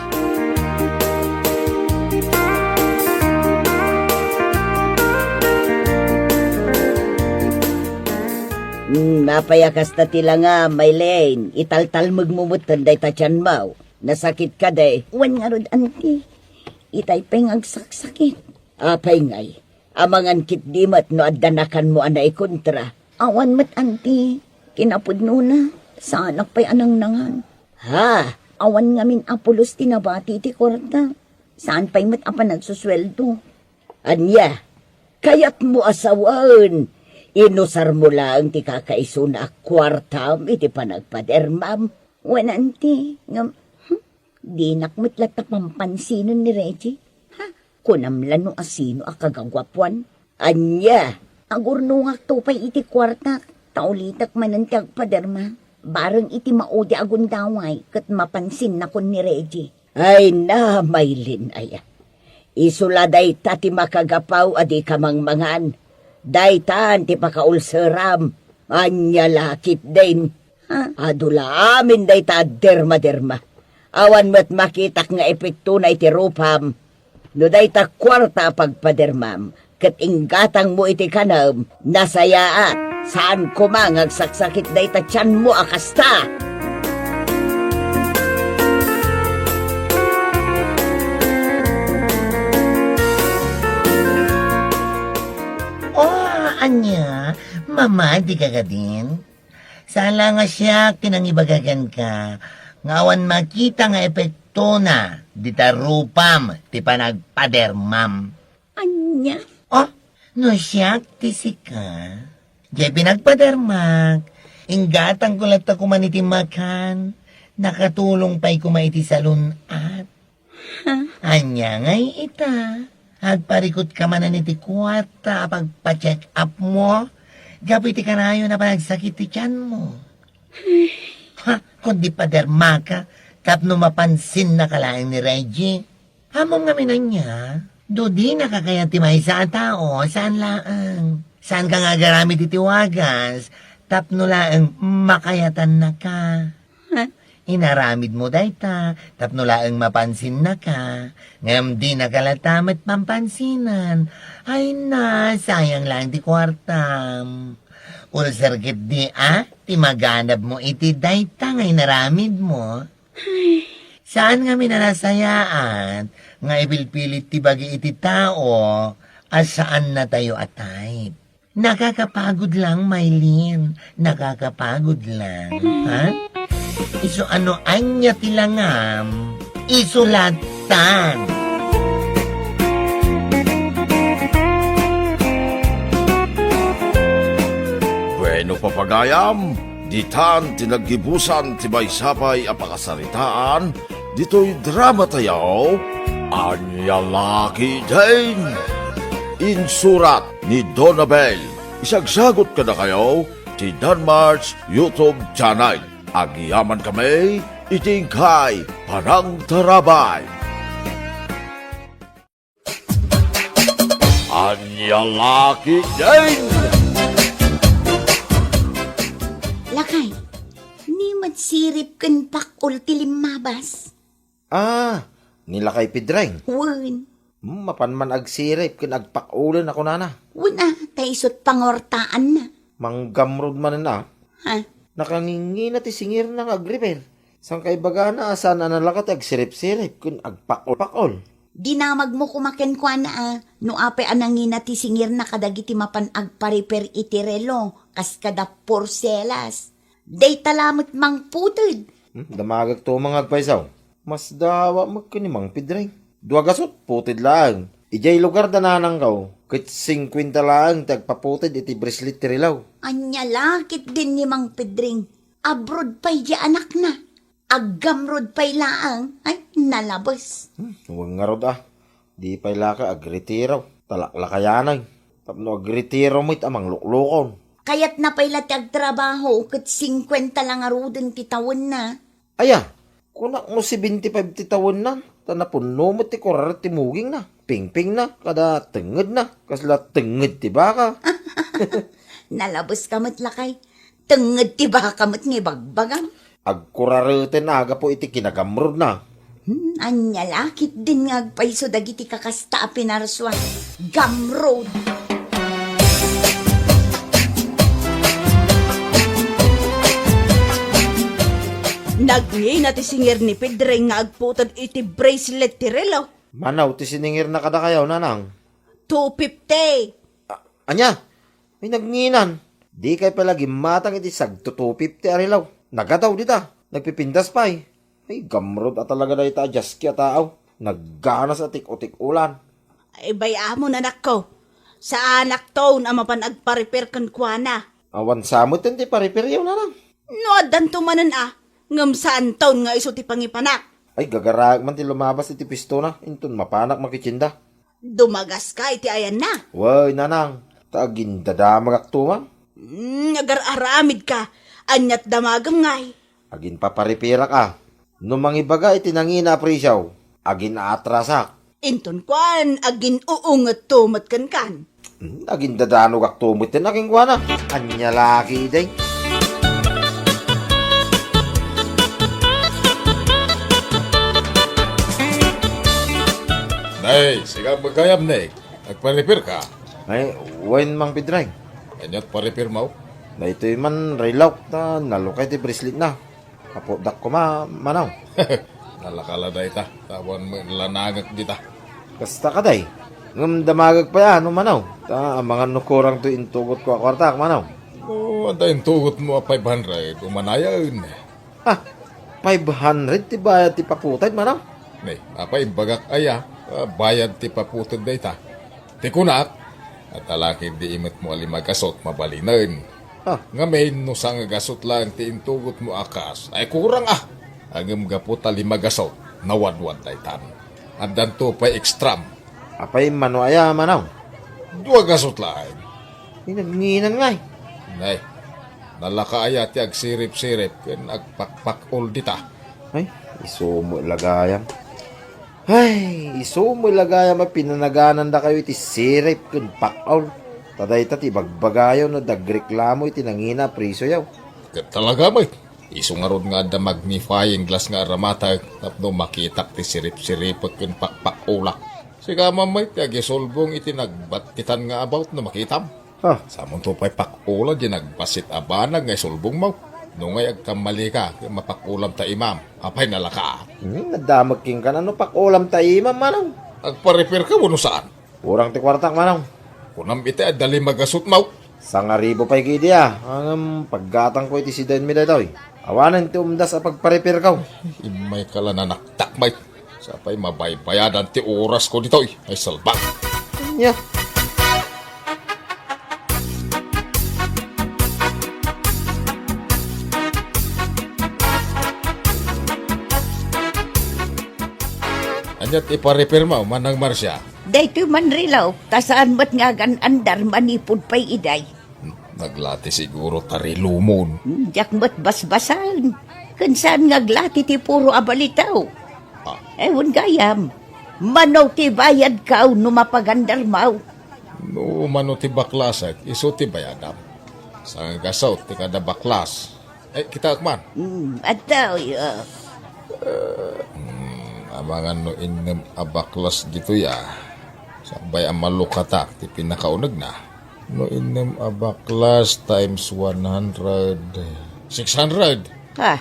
Hmm, apay a kasta ti langam, Maylin? Italtalmegmo metten dayta tianmo. Nasakit kadi? Wen ngarud, anti. Itay pay nga agsaksakit. Apay ngay? Amangan ketdi met no adda nakanmo a naikontra. Awan met, anti. Kinapudnona, saanak pay a nangnangan. Ha? Awan ngamin a pulos ti nabati iti kuarta. Saan pay met a panagsusueldo. Ania? Kayatmo a sawen, inusarmo laeng ti kakaisuna a kuartam iti panagpadermam? Wen, anti, ngem, hmm, dinak met latta pampansinen ni Reggie. Ha? Kunam la no asino a kagaguapuan? Ania? Agurnongakto pay iti kuartak, ta ulitek manen ti agpaderma. Bareng iti maudi a gundaway ket mapansinnakon ni Reggie. Ay na, Maylin aya. Isu la dayta ti makagapu a dika mangmangan. Daytan ti pakaulseram. Ania la ketdin? Ha? Adu la amin dayta a dermaderma. Awan met makitak nga epektona iti rupam. No dayta kuarta a pagpadermam, ket inggatangmo iti kanem, nasayaat. Saan koma nga agsaksakit dayta tianmo a kasta. Oh, ania? Mamadi ka kadin? Saan la nga siak ti nangibaga kenka nga awan makita nga epektona dita rupam ti panagpadermam. Ania? Oh, no siak ti sika, diay pinagpadermak, inggatangko latta koman iti makan, nakatulong pay koma iti salun-at. Ha? Ania ngay ita? Agparikutka manen iti kuarta a pagpa-check up mo gapu iti kanayon a panagsakit ti tianmo. Ha? Kundi padermaka tapno mapansinnaka laeng ni Reggie. Ammom ngamin ania? No dinaka kayat ti maysa a tao, saan laeng. Saanka nga agaramid iti wagas tapno laeng makayatannaka. Ha? Inaramidmo dayta tapno laeng mapansinnaka, ngem dinaka latta met pampansinen. Ay na, sayang laeng ti kuartam. Ulser ketdi a ti maganabmo iti dayta nga inaramidmo. Saan ngamin a nasayaat nga ipilpilit ti bagi iti tao a saannatayo a type? Nakakapagod lang, Maylin. Nakakapagod lang, ha? Isu a no ania ti langam, isu lattan. Bueno, papagayam, ditan ti naggibusan ti maysa pay a pakasaritaan ditoy dramatayo, Ania La Ketdin. Insurat ni Donabel. Isagsagut kadakayo ti Danmart's YouTube channel. Agyamankami iti inkay panangtarabay. Ania La Ketdin! Sirip ken pakol ti limmabas. Ah, ni lakay Pedreng. Wen. Hmm, mapan man agsirip ken agpakolen a kunana. Wen a, ta isut' pangortaanna. Manggamrod manen a. Ha? Nakangingina ti singirna nga agrepair. Saan kaibagana a saan a nalaka ti agsirip-sirip ken agpakol-pakol. Dinamagmo koma kenkuana a, no apay a nangina ti singirna kadagiti mapan agparepair iti relo, kas kada porselas. Dayta la met mangputed. Hmm, damagek to, Mang Agpaysaw. Masdawa met ken ni Mang Pedring. Dua gasut, puted laeng. Idiay lugar da nanangko, ket singkuenta laeng ti agpaputed iti brislit ti relo. Ania la ketdin ni Mang Pedring? Abroad pay di anakna. Aggamrod pay laeng, ay, nalabes. Hmm, wen ngarud a. Di pay la ka agretiro, talaklakayanan. Tapno agretiro met a mangluklukon. Kayatna pay la ti agtrabaho ket singkuenta la ngaruden ti tawenna. Aya, kunak no seventy-five ti tawenna, ta napunno met ti kuraret ti mugingna, pingpingna, kada tengngedna, kasla tengnged ti baka. Nalabeska met lakay. Tengnged ti baka met nga ibagbagam. Agkurareten a gapu iti kinagamrodna. Hmm, ania la ketdin nga agpayso dagiti kakasta a pinarsuan? Gamrod! Nagngina ti singir ni Pedring nga agputed iti bracelet ti relo. Mano ti siningirna kadakayo, nanang? Two fifty. A-, ania? Ay, nagngina. Dikay pay la gimmatang iti sagtutupip ti arilaw. Nagadaw dita. Nagpipintas pay. Ay, gamrod a talaga dayta a jaski a tao. Nagganas a tik-o-tik-olan. Ay, bay-amon, anakko. Saanakton a mapan agparepair kenkuana. Awan sa met ti parepairyo, nanang. No addanto manen a, ngem saanton nga isu ti pangipanak. Ay, gagaraek man ti lumabas iti pistona, inton mapanak makitienda. Dumagaska iti ayanna. Wen, nanang, ta agindadamagakto man. Hmm, agar-aramidka. Aniat damagem ngay? Aginpaparepair-ak a. No mangibaga iti nangina a presio, agin-aatrasak. Inton kuan, agin-uungetto met kenkan. Hmm, agindadanogakto met kenkuana. Ania la ketdin? Nay, sika met gayam, Nick. Agparepairka? Ay, wen, Mang Pedring. Aniat parepairmo? Daytoy man, relok, ta nalukay ti braceletna. Aputdak koma, manaw. Nalaka la dayta, ta awan met lanangek dita. Kasta kadi. Ngem damagek pay a, no, manaw. Ta amangan no kurang toy intugotko a kuartak, manaw. No, adda intugotmo a five hundred, umanayen. Ha? Five hundred ti bayad ti paputed, manaw? Ne, apay imbagak aya, a bayad ti paputed dayta? Ti kunak, adda la ketdi imetmo a lima gasut mabalinen. Ah. Ngamin, no sanga gasut laeng ti intugotmo a kas, ay kurang a. Ngem gapu ta lima gasut, nawadwad daytan. Addanto pay extram. Apay mano aya, manaw? Dua gasut laeng. Ay, nagngina ngay. Nay, nalaka aya ti agsirip-sirip ken agpakpakol dita? Ay, isu met la gayam. Ay, isu met la gayam a pinanaganandakayo iti sirip ken pakol. Ta dayta ti ibagbagayo no adda agreklamo iti nangina a presioyo. Ket talaga met, isu ngarud nga adda magnifying glass nga aramatek tapno makitak ti sirip-siripek ken pakpakolak. Sika man met ti agisulbong iti nagbattitan nga about no makitam. Ha? Samonto pay pakola di nagbasit a banag nga isulbongmo. No ngay agkammalika, mapakolam ta imam. Apay nalaka? Hmm, nadamag kenka no pakolam ta imam, manong. Agparepairka wenno saan? Kurang ti kuartak, manong. Kunam iti adda lima gasutmo. Sangaribu pay gidi a. Ngem paggatangko iti sidaenmi daytoy. Awanen ti umdas a pagparepairko. Immayka la nanaktak, Mike. Sapay mabaybayadan ti orasko ditoy, ay salbag. Nya. Aniat iparepairmo, Manang Marcia? Daytoy man relok, ta saan met nga agan-andar manipud pay idiay. Naglati siguro ta relomon. Hmm, diak met basbasaen. Ken saan nga aglati ti puro a balitaw. Ah. Eh, wen gayam, mano ti bayadko no mapagandarmo? No mano ti baklasek, isu ti bayadam. Sanga gasut ti kada baklas. Ay, kitaek man. Hmm, adtoy, ah. Hmm, amangan no innem a baklas ditoy, ah. Sakbay a malukatak ti pinakaunegna. No innem a baklas times one hundred, six hundred. Ha?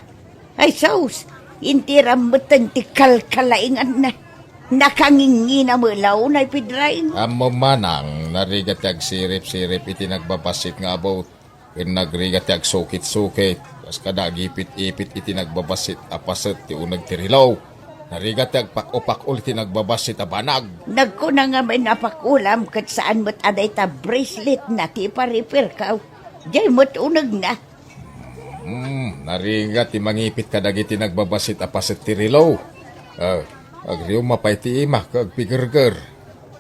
Ay, sus! Intiram metten ti kalkalainganna. Nakangingina met la unay, Pedring. Ammom manang, narigat ti agsirip-sirip iti nagbabassit nga abut. Ken nagrigat ti agsukit-sukit, kas kada agipit-ipit iti nagbabassit a paset ti uneg ti relo. Narigat ti agpak-opak-ol iti nagbabassit a banag. Nagkuna ngamin a pakulam ket saan met a dayta bracelet na ti iparipirkaw. Diay met unegna. Hmm, narigat ti mangipit kadagiti nagbabassit a paset ti relo. Ah, agriumma pay ti imak ket agpigerger.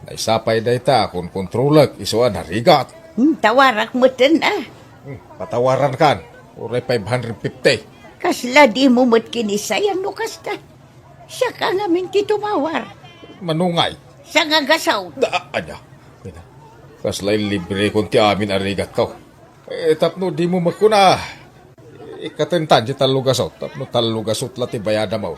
Naisapay dayta a kunkontrolek isu a narigat. Hmm, tawarak metten, ah. Hmm, patawarankan. Uray five hundred fifty. Kasla dimo met kinisayan no kasta. Siak ngamin ti tumawar. Manungay. Sangagasawt. Da, ania? Kasla ilibrekon ti amin a rigatko. Eh, tapno dimo met kuna, ikkatentan ti tallogasut, tapno tallogasut la ti bayadam.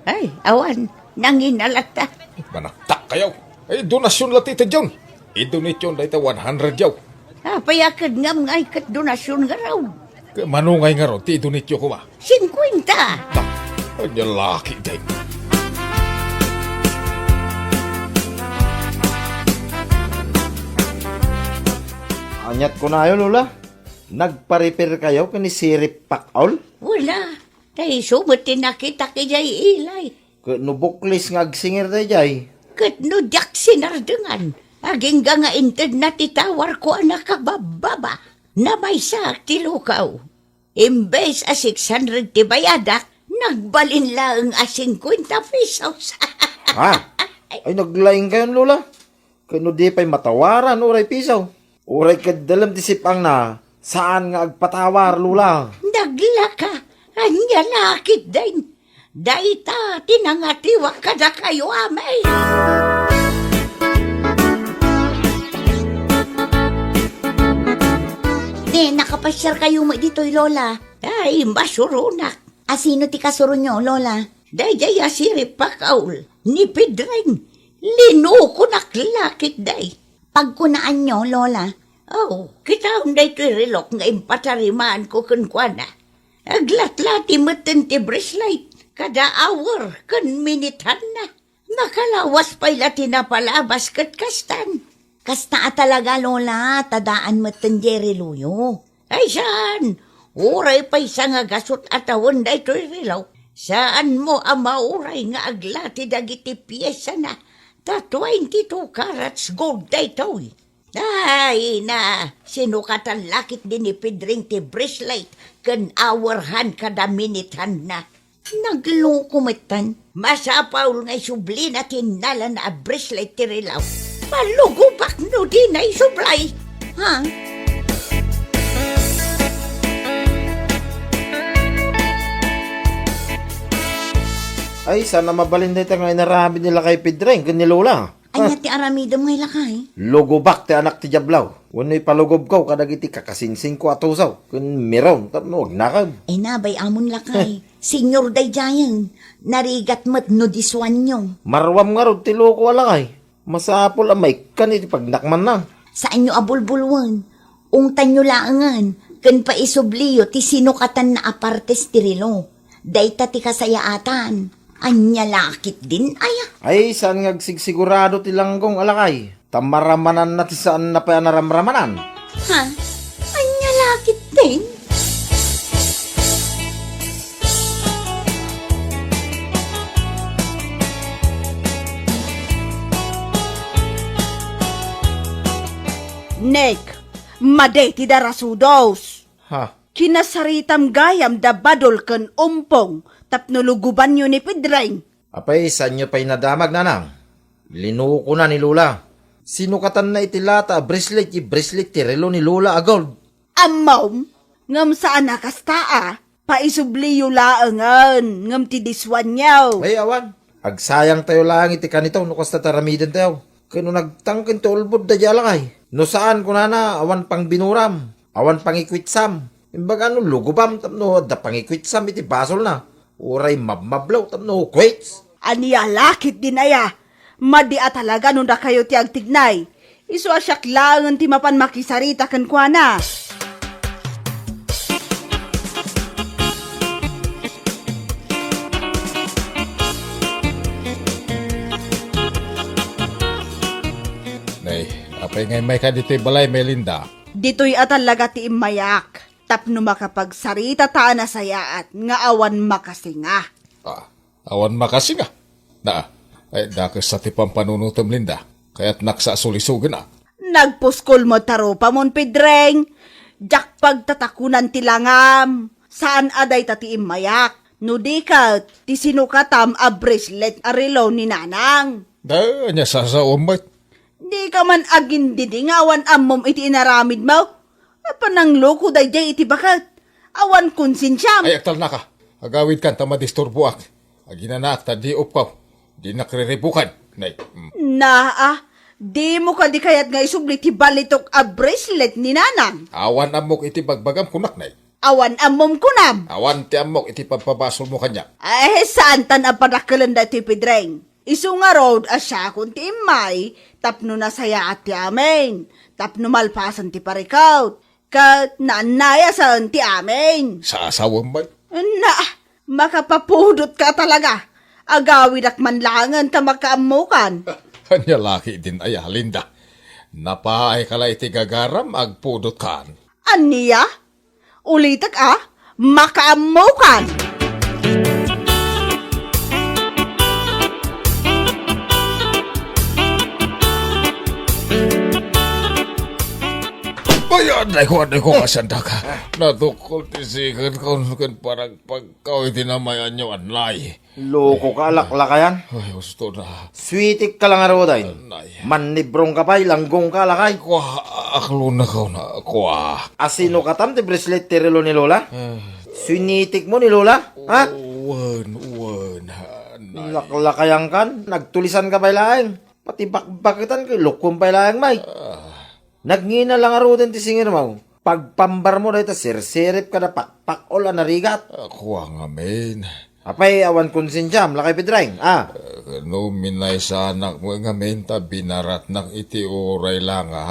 Ay, awan, nangina latta. Manaktakkayo. Eh, donasyon la ti itedyon. Idonetyon dayta one hundred yaw. Apay a ket ngam ngay ket donasyon ngarud? Ket manungay ngarud ti idonetyo koma? Singkuenta. Ba, ania laki, day. Aniat kunayo, Lola? Nagparipirkayo ken ni Sirip Pakol? Wala. Ta isu met ti nakitak idiay ilay. Ket no buklis nga agsingir daydiay? Ket no diak sinardengan, agingga nga intedna ti tawarko a nakababbaba. Namaysaak ti lukaw. Imbes a six hundred ti bayadak, nagbalin laeng a singkuenta pesos. Ha? Ay, naglaingkayon, Lola. Ket no di pay matawaran uray piso, uray ket dalem ti sip-angna, saan nga agpatawar, Lola. Naglaka, ania la ketdin? Dayta ti nangatiwak kadakayo, amay. Ne, nakapasiarkayo met ditoy, Lola? Ay, masuronak. A, sino ti kasuronyo, Lola? Daydiay a Sirip Pakol, ni Pedring. Linukonak la ketdi. Pagkunaanyo, Lola? Oh, kitaem daytoy relok nga impatarimaanko kenkuana. Aglatlati metten ti bracelet, kada hour ken minithanna. Nakalawas pay la ti napalabas ket kastan. Kasta a talaga, Lola, ta daan metten diay reloyo. Ay, saan! Uray pay sangagasut a tawen daytoy relo. Saanmo a mauray nga aglati dagiti piesana, ta twenty-two carats gold daytoy. Ay, na, sinukatan la ketdi ni Pedring ti bracelet ken hour hand kada minute handna. Nagloko metten. Masapul nga isublina ti innalana a bracelet ti relo. Malugobak no dina isublay. Ha? Ay, saan a mabalin dayta nga inaramid ni Lakay Pedring ken ni Lola. Ania ti aramidem ngay, Lakay? Lugobak ti anak ti Diablo. Wenno ipalugobko kadagiti kakasingsingko a tusaw ken miron tapno agnakam. Ay, nabay amon, Lakay. Senior daydiayen. Narigat met no disuanyo. Maruam ngarud ti loko a, Lakay. Masapul a maikkan iti pagnakmanna. Saanyo a bulbulwen. Ungtanyo laengen ken paisubliyo ti sinukatanna a partes ti relo. Dayta ti kasayaatan. Ania la ketdin aya? Ay, saan nga agsigsigurado ti langgong a, Lakay. Ta maramananna ti saanna pay a naramramanan. Ha? Ania la ketdin? Nek, madi ti darasudos. Ha? Kinasaritam gayam da Badol ken Umpong tapno lugobanyo ni Pedring. Apay, saanyo pay nadamag, nanang? Linukona ni Lola. Sinukatanna iti lata a bracelet, ti bracelet ti relo ni Lola a gold. Ammom, ngem saan a kasta a, paisubliyo laengen, ngem ti disuanyo. Ay, awan. Agsayangtayo laeng iti kanito no kasta ti aramidentayo. Ken no nagtangken ti ulbodda diay a, Lakay. No saan, kunana, awan pangbinuram, awan pangikuitsam. Imbag no lugubam tapno adda pangikuitsam iti basolna, uray mabmablaw tapno kuits. Ania la ketdin aya? Madi a talaga no dakayo ti agtignay. Isu a siak laengen ti mapan makisarita kenkuana. Nay, apay nga immayka ditoy balay, Melinda? Ditoy a talaga ti immayak, tapno makapagsarita ta a nasayaat nga awan makasinga. Ah, awan makasinga? Na, ay, dakes sa ti pampanunutem, Linda. Kayatnak sa sulisogen, ah. Nagpuskol met ta rupamon, Pedreng. Diak pagtatakunan ti langam. Saan a dayta ti immayak. No di ket, ti sinukatam a bracelet a relo ni Nanang. Da, ania sasawem met? Dika man agindidi nga awan ammom iti inaramidmo? Apan nangloko daydiay iti baket. Awan konsensiam. Ay, agtalnaka. Agawidkan ta madisturboak. Aginanaak ta di upkaw. Dinak riribukan. Nay. Mm. Naa, dimo kadi kayat nga isubli ti balitok a bracelet ni Nanang? Awan ammok iti bagbagam, kunak, nay. Awan ammom kunam? Awan ti ammok iti pagpabasolmo kaniak. Eh, saan tan a padakkelenda ti Pedreng? Isu ngarud a siakon ti immay tapno nasayaat ti amin, tapno malpasen ti parikut, ket naannayasen ti amin. Sasawem met. Na, makapapudotka talaga. Agawidak man laengen ta makaammokan. Ania la ketdin aya, Linda? Napaayka la iti gagaram, agpudotkan. Ania? Ulitek a, makaammokan! Ay, adayko, adayko, kasandaka. Natukol ti siken ko ken paragpagko iti namayan-yo, anay. Loko ka, laklakayan. Ay, husto na. Suitik ka lang, Aruday. Nay. Mannibrong ka pay, langgong ka, lakay. Kua, aklon na ka na, kua. Asino katam ti bracelet ti relo ni Lola? Eh. Sinitik mo ni Lola, ha? Wen, wen, ha, nay. Laklakayan kan, nagtulisan ka pay laeng. Pati bakbaketan ket lukkom pay laeng, may. Ah. Nagngina lang aruden ti singirmo. Pagpambar mo dayta sirsirip kada pakpakol a narigat. Ah, kua ngamin. Apay, awan konsensiam, lakay Pedreng, ah. Eh, no minaysanak mo ngamin ta binaratnak iti uray la nga.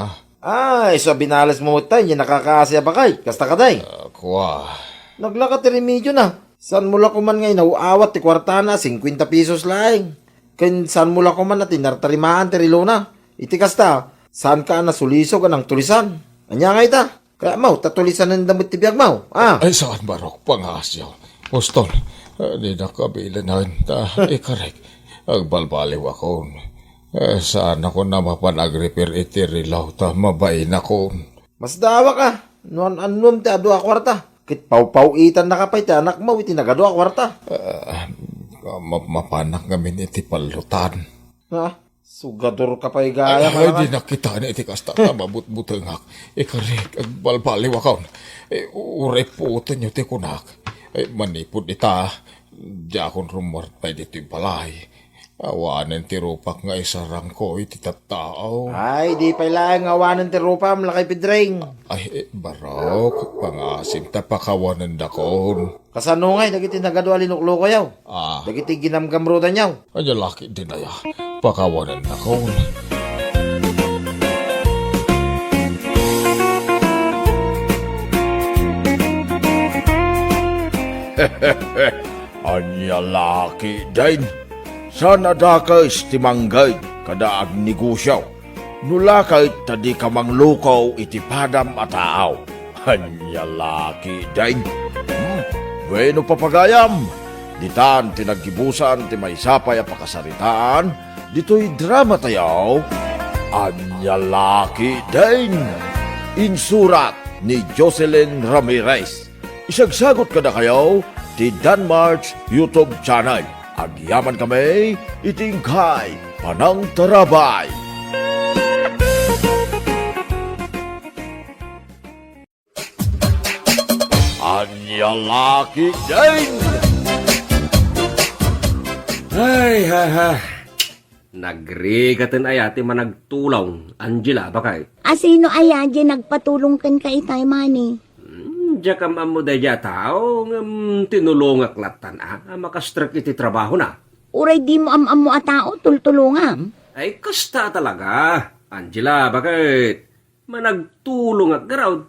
Ah, isu a binales mo met tay, nakakaasi a bakay, kasta kadi. Ah, kua. Naglaka ti remedio na. Saan mo la koman nga inaw-awat ti kuartana a singkuenta pesos laeng? Ken saan mo la koman a tinartarimaan ti relona? Iti kasta, saanka a nasulisog a nangtulisan. Ania nga ita? Kayatmo ta tulisanenda met ti biagmo, a? Ay, saan, barok, pangasiw. Uston, eh, dinak kabilinen ta ikarek. Agbalbaliwakon. Eh, saanakon a mapan agrepair iti relo ta mabainakon. Masdaawak a, no an-annuem ti adu a kuarta. Ket pawpaw-itannaka pay ti anakmo iti nagadu a kuarta. Eh, ma-, mapanak ngamin iti pallotan. Ha? Sugador ka pay gayam, ay, ay, di nakita ni iti kasta ta mabutbutengak. Ikarek, agbalbaliwakon. Eh, uray puotenyo ti kunak. Eh, manipud ita, diakon rummuar pay ditoy balay. Awanen ti rupak nga isarangko iti tattao. Ay, di pay laeng nga awanen ti rupam, lakay Pedreng. Ay, eh, barok, pangasim ta pakawanendakon. Kasano ngay dagiti nagadu a linuklokoyo? Ah. Dagiti ginamgamrudanyo? Ania la ketdin aya? Pakawanennakon. Ania la ketdin? Saan a dakes ti mangged kada agnegosio no la ket ta dika mangluko iti padam a tao. Ania la ketdin? Hmm? Bueno, papagayam, ditan ti naggibusan ti maysa pay a pakasaritaan ditoy dramatayo, Ania la ketdin? Insurat ni Jocelyn Ramirez. Isagsagot kadakayo ti Danmarks YouTube channel. Agyamankami iti inkay panangtarabay. Ania la ketdin? Ay, ha, ha. Nagrigaten aya ti managtulong, Angela, bakay? Asino aya di nagpatulong kenka itay, Manny? Hmm, Diak am-ammo daydiay a tao, ngem tinulongak lattan a, a makastrek iti trabahona. Uray dimo am-ammo a tao, tultulongam? Ay, kasta talaga. Angela, bakit? Managtulongak garud.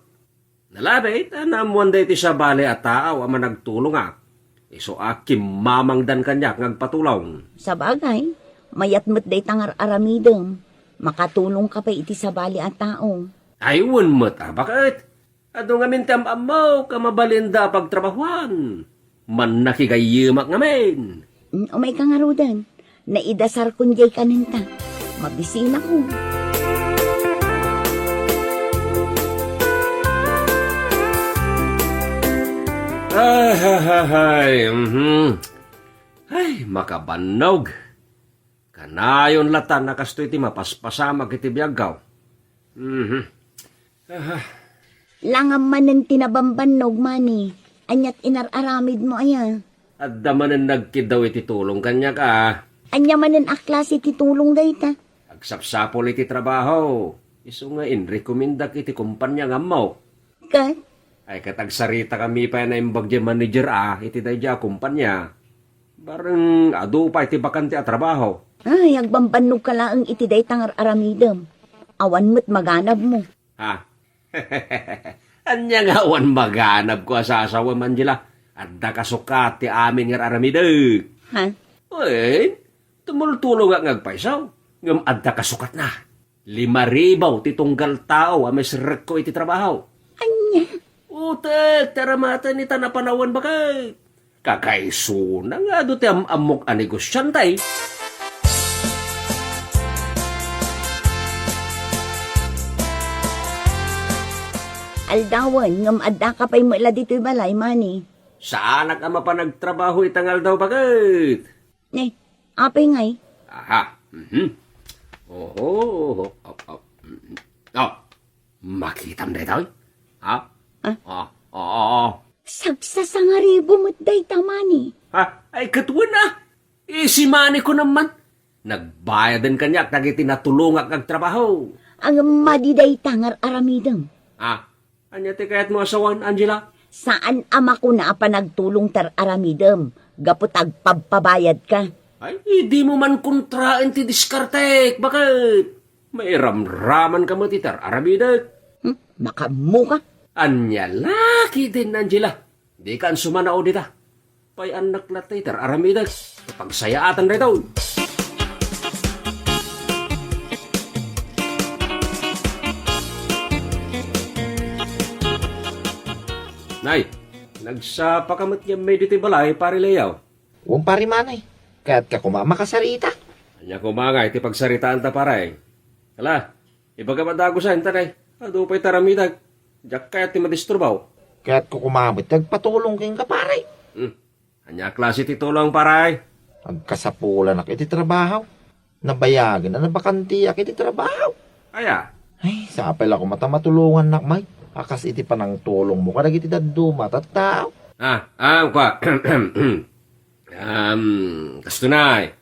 Nalabit a naammoan daytoy sabali a tao a managtulongak. Isu a kimmamangdan kaniak nga agpatulong. Sabagay, mayat met dayta nga ar-aramidem. Makatulongka pay iti sabali a tao. Ay, wen met a, bakit? Adu ngamin ti am-ammok a mabalinda a pagtrabahuan. Mannakigayyemak ngamin. Mm, umayka ngaruden. Naidasarkon diay kanenta. Mabisinakon. Ay, ay, ay, ay, mhm. Ay, makabannog. Kanayon latan a kastoy ti mapaspasamak iti biagko. Mhm. Aha. Langam manen ti nabambannog, Mani. Aniat inar-aramidmo aya? Adda manen nagkiddaw iti tulong kaniak a. Ania manen a klase ti tulong dayta? Agsapsapul iti trabaho. Isu nga inrekomendak iti kompania nga ammok. Ket? Ay, ket agsaritakami pay a naimbag diay manager a iti daydiay a kompania. Bareng adu pay ti bakante a trabaho. Ay, agbambannogka laeng iti dayta nga ar-aramidem. Awan met maganabmo. Ha? Ania nga awan maganabko a sasawem, Angela? Adda kasukat ti amin nga ar-aramidek. Ha? Wen, tumultulongak nga agpayso, ngem adda kasukatna. Lima ribu ti tunggal tao a maisrekko iti trabaho. Ania? Utek, ti aramatan ita napanawan, bakit? Kakaisuna nga adu ti am-ammok a negosiante. Aldawen, ngem addaka pay met la ditoy balay, Mani. Saanak a mapan agtrabaho ita nga aldaw, bakit? Ne, apay ngay? Aha. Mhm. Oho, oho, op, op. Mhm. Oh, makitam daytoy? Ha? Ah? Ah, ah, ah, ah. Sagsasangaribu met dayta, Mani. Ha? Ay, ket wen a. Eh, si Mani ko naman. Nagbayaden kaniak dagiti natulongak nga agtrabaho. Ang madi dayta nga ar-aramidem. Ah, ania ti kayatmo a sawen, Angela? Saan a makuna a panagtulong ti ar-aramidem gapu ta agpabpabayadka. Ay, dimo man kontraen ti diskartek, bakit? Mairamramanka met iti ar-aramidek. Hmm? Makaammoka? Ania la ketdin, Angela? Dikan sumanao dita. Pay-annak latta iti ar-aramidek. Pagsayaatan daytoy. Nay, nagsapaka met ngamin ditoy balay, Pare Leo. Wen, Pare Mani. Kayatka koma a makasarita? Ania koma ngay ti pagsaritaanta, pare? Ala, ibagam a dagusen ta, nay. Adu pay ti aramidek. Diak kayat ti madisturbo. Kayatko koma met ti agpatulong kenka, pare. Hmm. Ania a klase ti tulong, pare? Agkasapulanak iti trabaho. Nabayagen a nabakantiak iti trabaho. Aya? Ay, sapay la koma ta matulongannak, may. A kas iti panangtulongmo kadagiti dadduma a tattao. Ah, ah, kua. Um, kasto nay,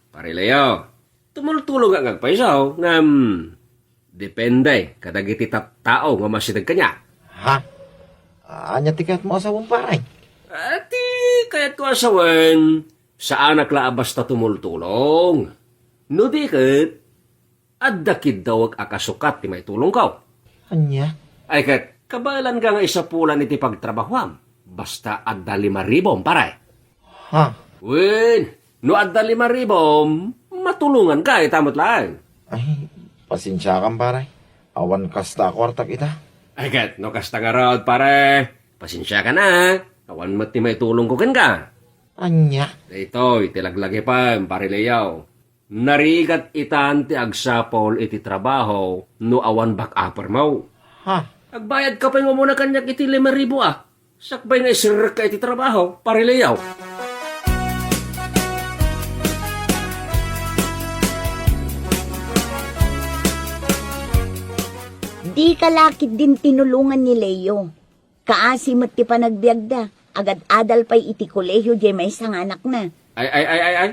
Pare Leo. Tumultulongak nga agpayso, ngem depende kadagiti tattao nga umasideg kaniak. Ha? Ania ti kayatmo a sawen, pare? Ah, ti kayatko a sawen, saanak la a basta tumultulong. No di ket, adda kiddawek a kasukat ti maitulongko. Ania? Ay ket, kabaelanka nga isapulan iti pagtrabahoam. Basta adda lima ribom, pare. Ha? Wen, no adda lima ribom, matulonganka ita met laeng. Ay, pasensiakan, pare. Awan kasta a kuartak ita. Ay ket, no kasta ngarud, pare, pasensiakan a. Awan met ti maitulongko kenka. Ania? Daytoy ti laglagipem, Pare Leo. Narigat itan ti agsapul iti trabaho no awan back upper mo. Ha? Agbayadka pay nga umuna kaniak iti lima ribu a. Sakbay nga iserrekka iti trabaho, Pare Leo. Dika la ketdin tinulongan ni Leo. Kaasi met ti panagbiagda, agad-adal pay iti kolehio diay maysa nga anakna. Ay, ay, ay, ay, ay.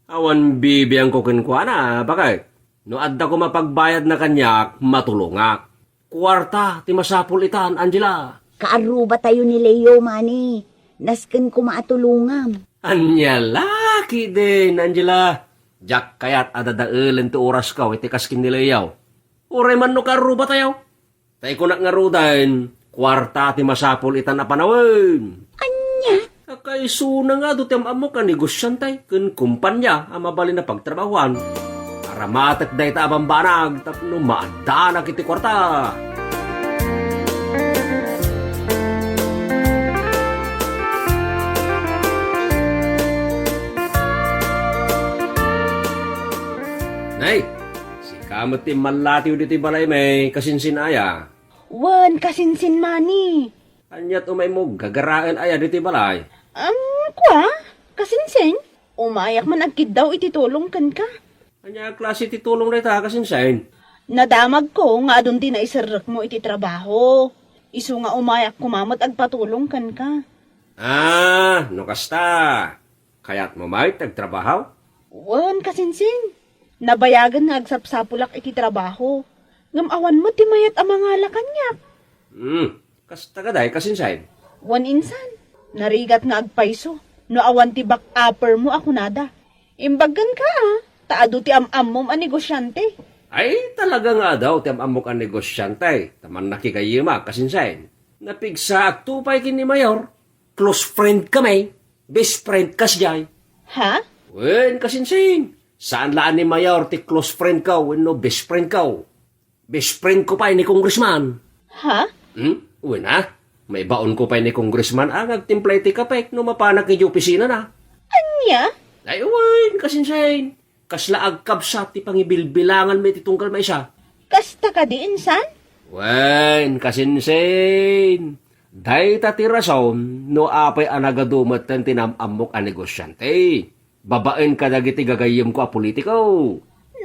Awan bibiangko kenkuana, bakit? No adda koma pagbayadna kaniak, matulongak. Kuarta ti masapul itan, Angela. Kaarrubatayo ni Leo, mani. Nasken koma a tulongam. Ania la ketdin, Angela. Diak kayat a dadaelen ti orasko iti kas ken ni Leo. Uray man no kaarrubatayo. Ta ikunak ngaruden, kuarta ti masapul itan a panawen. Ania? Kakaisuna nga adu ti am-ammok a negosiante ken kompania a mabalin a pagtrabahoan. Aramatek dayta a bambanag tapno maaddanak iti kuarta. Nay, sika met ti mallatiw ditoy balaymi, kasinsin aya. Wen, kasinsin mani. Ania ti umaymo gagaraen aya ditoy balay? Am, kua, kasinsin. Umayak man agkiddaw iti tulong kenka. Ania a klase ti tulong dayta, kasinsin? Nadamagko nga adun ti naiserrekmo iti trabaho. Isu nga umayak koma met agpatulong kenka. Ah, no kasta, kayatmo met ti agtrabaho? Wen, kasinsin. Nabayagen nga agsapsapulak iti trabaho. Ngem awan met ti mayat a mangala kaniak. Hmm, kasta kadi, kasinsin? Wen, insan. Narigat nga agpayso no awan ti back upper mo a kunada. Imbag kenka, a, ta adu ti am-ammom a negosiante. Ay, talaga nga adu ti am-ammok a negosiante. Ta mannakigayyemak, kasinsin. Napigsaakto pay ken ni Mayor. Close friend kami. Best friend kas jay. Ha? Wen, kasinsin. Saan la a ni Mayor ti close friend ko wenno best friend ko. Best friend ko pay ni Congressman. Ha? Hmm? Wen a, maibaon ko pay ni Congressman a nga agtimpla iti kape no mapanak iti opisina na. Ania? Ay, wen, kasinsin. Kasla agkabsat ti pangibilbilanganmi iti tunggal maysa. Kasta kadi, insan? Wen, kasinsin. Dayta ti rason no apay a nagadu metten ti nam-ammok a negosiante. Babaen kadagiti gagayyemko a politiko.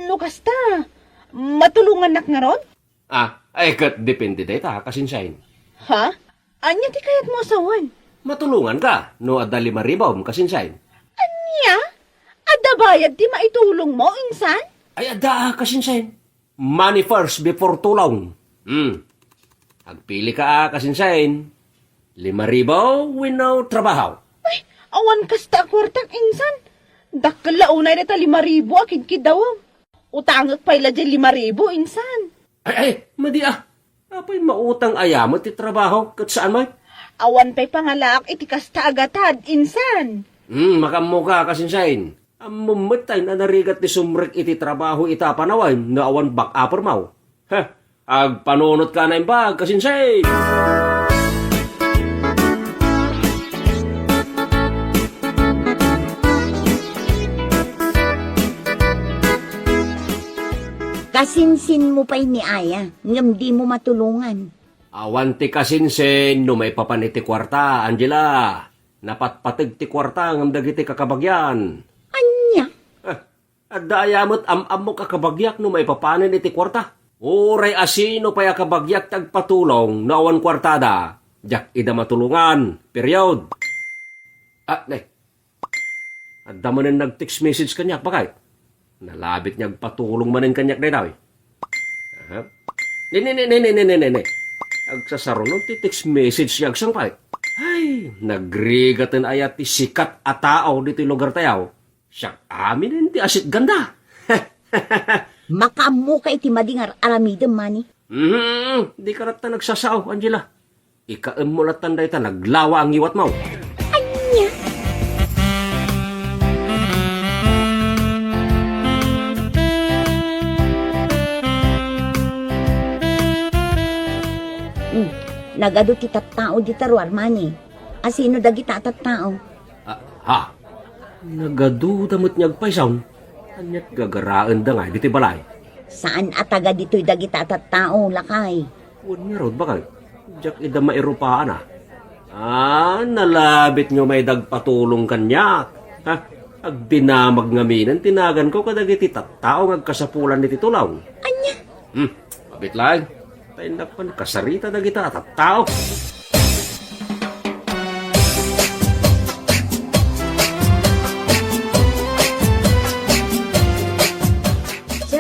No kasta, matulongannak ngarud? Ah, ay ket depende dayta, kasinsin. Ha? Ania ti kayatmo a sawen? Matulonganka no adda lima ribom, kasinsin. Ania? Adda bayad ti maitulongmo, insan? Ay, adda, kasinsin. Money first before tulong. Hmm. Agpilika, kasinsin. Lima ribu wenno trabaho? Ay, awan kasta a kuartak, insan. Dakkel la unay dayta lima ribu a kidkiddawem. Utangek pay la diay lima ribu, insan. Ay, ay, madi a. Apay mautang aya met ti trabaho ket saan met? Awan pay pangalaak iti kasta a gatad, insan. Hmm, makaammoka, kasinsin. Ammom met tay a narigat ti sumrek iti trabaho ita a panawen no awan back upper mo. Heh, agpanunotka a naimbag, kasinsin! Kasinsinmo pay ni aya, ngem dimo matulongan. Awan ti kasinsin no maipapan iti kuarta, Angela. Napatpateg ti kuarta ngem dagiti kakabagyan. Ania? Eh, adda aya met am-ammok a kabagiak no maipapanen iti kuarta? Uray asino pay a kabagiak ti agpatulong no awan kuartada, diak ida matulongan. Period. Ah, ne. Adda manen nag-text message kaniak, bakay? Nalabit nga agpatulong manen kaniak daytoy. Aha. Ne, ne, ne. Agsasaruno ti text message nga agsangpay. Ay, nagrigaten aya ti sikat a tao ditoy lugar tayo. Siak aminen ti asit ganda. Makaammoka iti madi nga ar-aramidem, mani. Mhm, di ka latta nagsasao, Angela. Ikaemmo lattan dayta naglawa a ngiwatmo. Ania? Hmm, nagadu ti tattao dita ruar, mani. Asino dagita a tattao? Ah, ha? Nagaduda met nga agpayson. Aniat gagaraenda nga ditoy balay? Saan a taga ditoy dagita a tattao, lakay? Wen ngarud, bakay? Diak ida mairupaan, a. Ah, nalabit nga umayda agpatulong kaniak. Ha? Agdinamag ngaminen ti naganko kadagiti tattao nga agkasapulan iti tulong. Ania? Hmm, mabit laeng. Ta innak man kasarita dagita a tattao.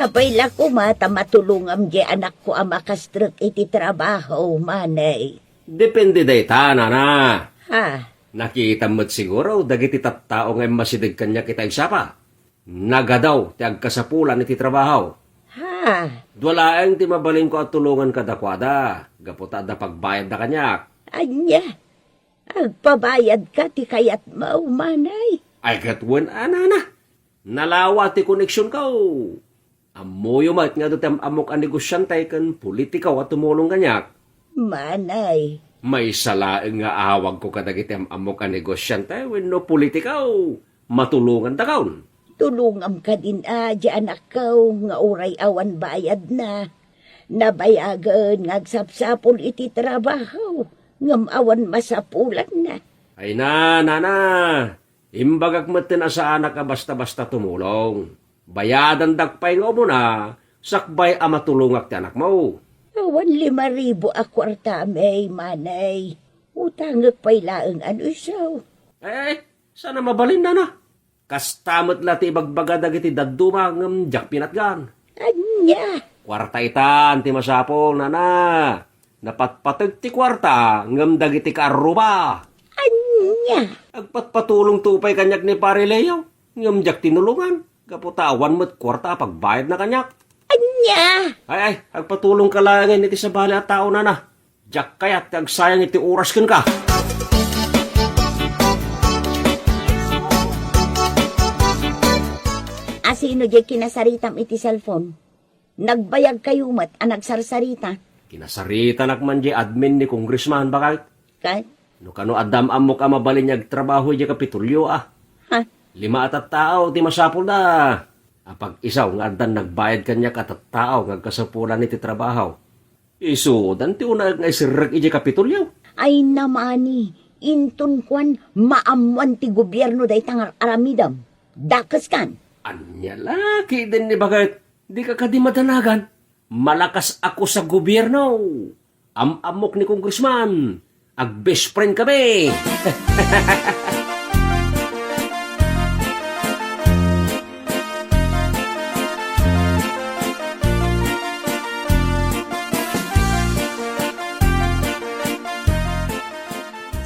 Sapay la koma ta matulongam diay anakko a makastrek iti trabaho, manay. Depende dayta, nana. Ha? Nakitam met siguro dagiti tattao nga immasideg kaniak ita agsapa. Nagadaw ti agkasapulan iti trabaho. Ha? Dua laeng ti mabalinko a tulongan kadakuada, gapu ta adda pagbayadda kaniak. Ania? Agpabayadka ti kayatmo, manay? Ay, ket wen a, nana. Nalawa ti koneksionko. Ammoyo met nga adu ti am-ammok a negosiante ken politiko a tumulong kaniak. Manay. Maysa laeng nga awagko kadagiti am-ammok a negosiante wenno politiko. Matulongandakon. Tulongam kadin a, di anakko, nga uray awan bayadna. Nabayagen nga agsapsapul iti trabaho, ngem awan masapulanna. Ay na, nana, imbagak metten a saanak a basta-basta tumulong. Bayadandak pay nga umuna, sakbay a matulongak ti anakmo. Awan lima ribu a kuarta, may manay. Utangek pay laeng a no isu. Eh, sana mabalin, nana. Kasta met la ti ibagbaga dagiti dadduma ngem diak pinatgan. Ania? Kuarta itan ti masapul, nana. Napatpateg ti kuarta ngem dagiti kaarruba. Ania? Agpatpatulongto pay kaniak ni Pare Leo ngem diak tinulongan gapu ta awan met kuarta a pagbayadna kaniak. Ania? Ay, ay, agpatulongka laengen iti sabali a tao, nana. Diak kayat ti agsayang iti oras kenka. Asino diay kinasaritam iti cellphone? Nagbayagkayo met a nagsarsarita. Kinasaritanak man diay admin ni Congressman, bakit? Ket? No kano adda am-ammok a mabalin nga agtrabaho diay Kapitolyo, a. Ha? Lima a tattao ti masapulda. Apag-isu nga addan nagbayad kaniak a tattao nga agkasapulan iti trabaho. Isudan ti unaek nga iserrek idiay Kapitolyo. Ay namani, inton kuan, maammoan ti gobierno dayta nga ar-aramidem. Dakeskan. Ania la, kidin ni baket, dika kadi madanagan. Malakas ako sa gobierno. Am-ammok ni Congressman. Ag-best friend kami.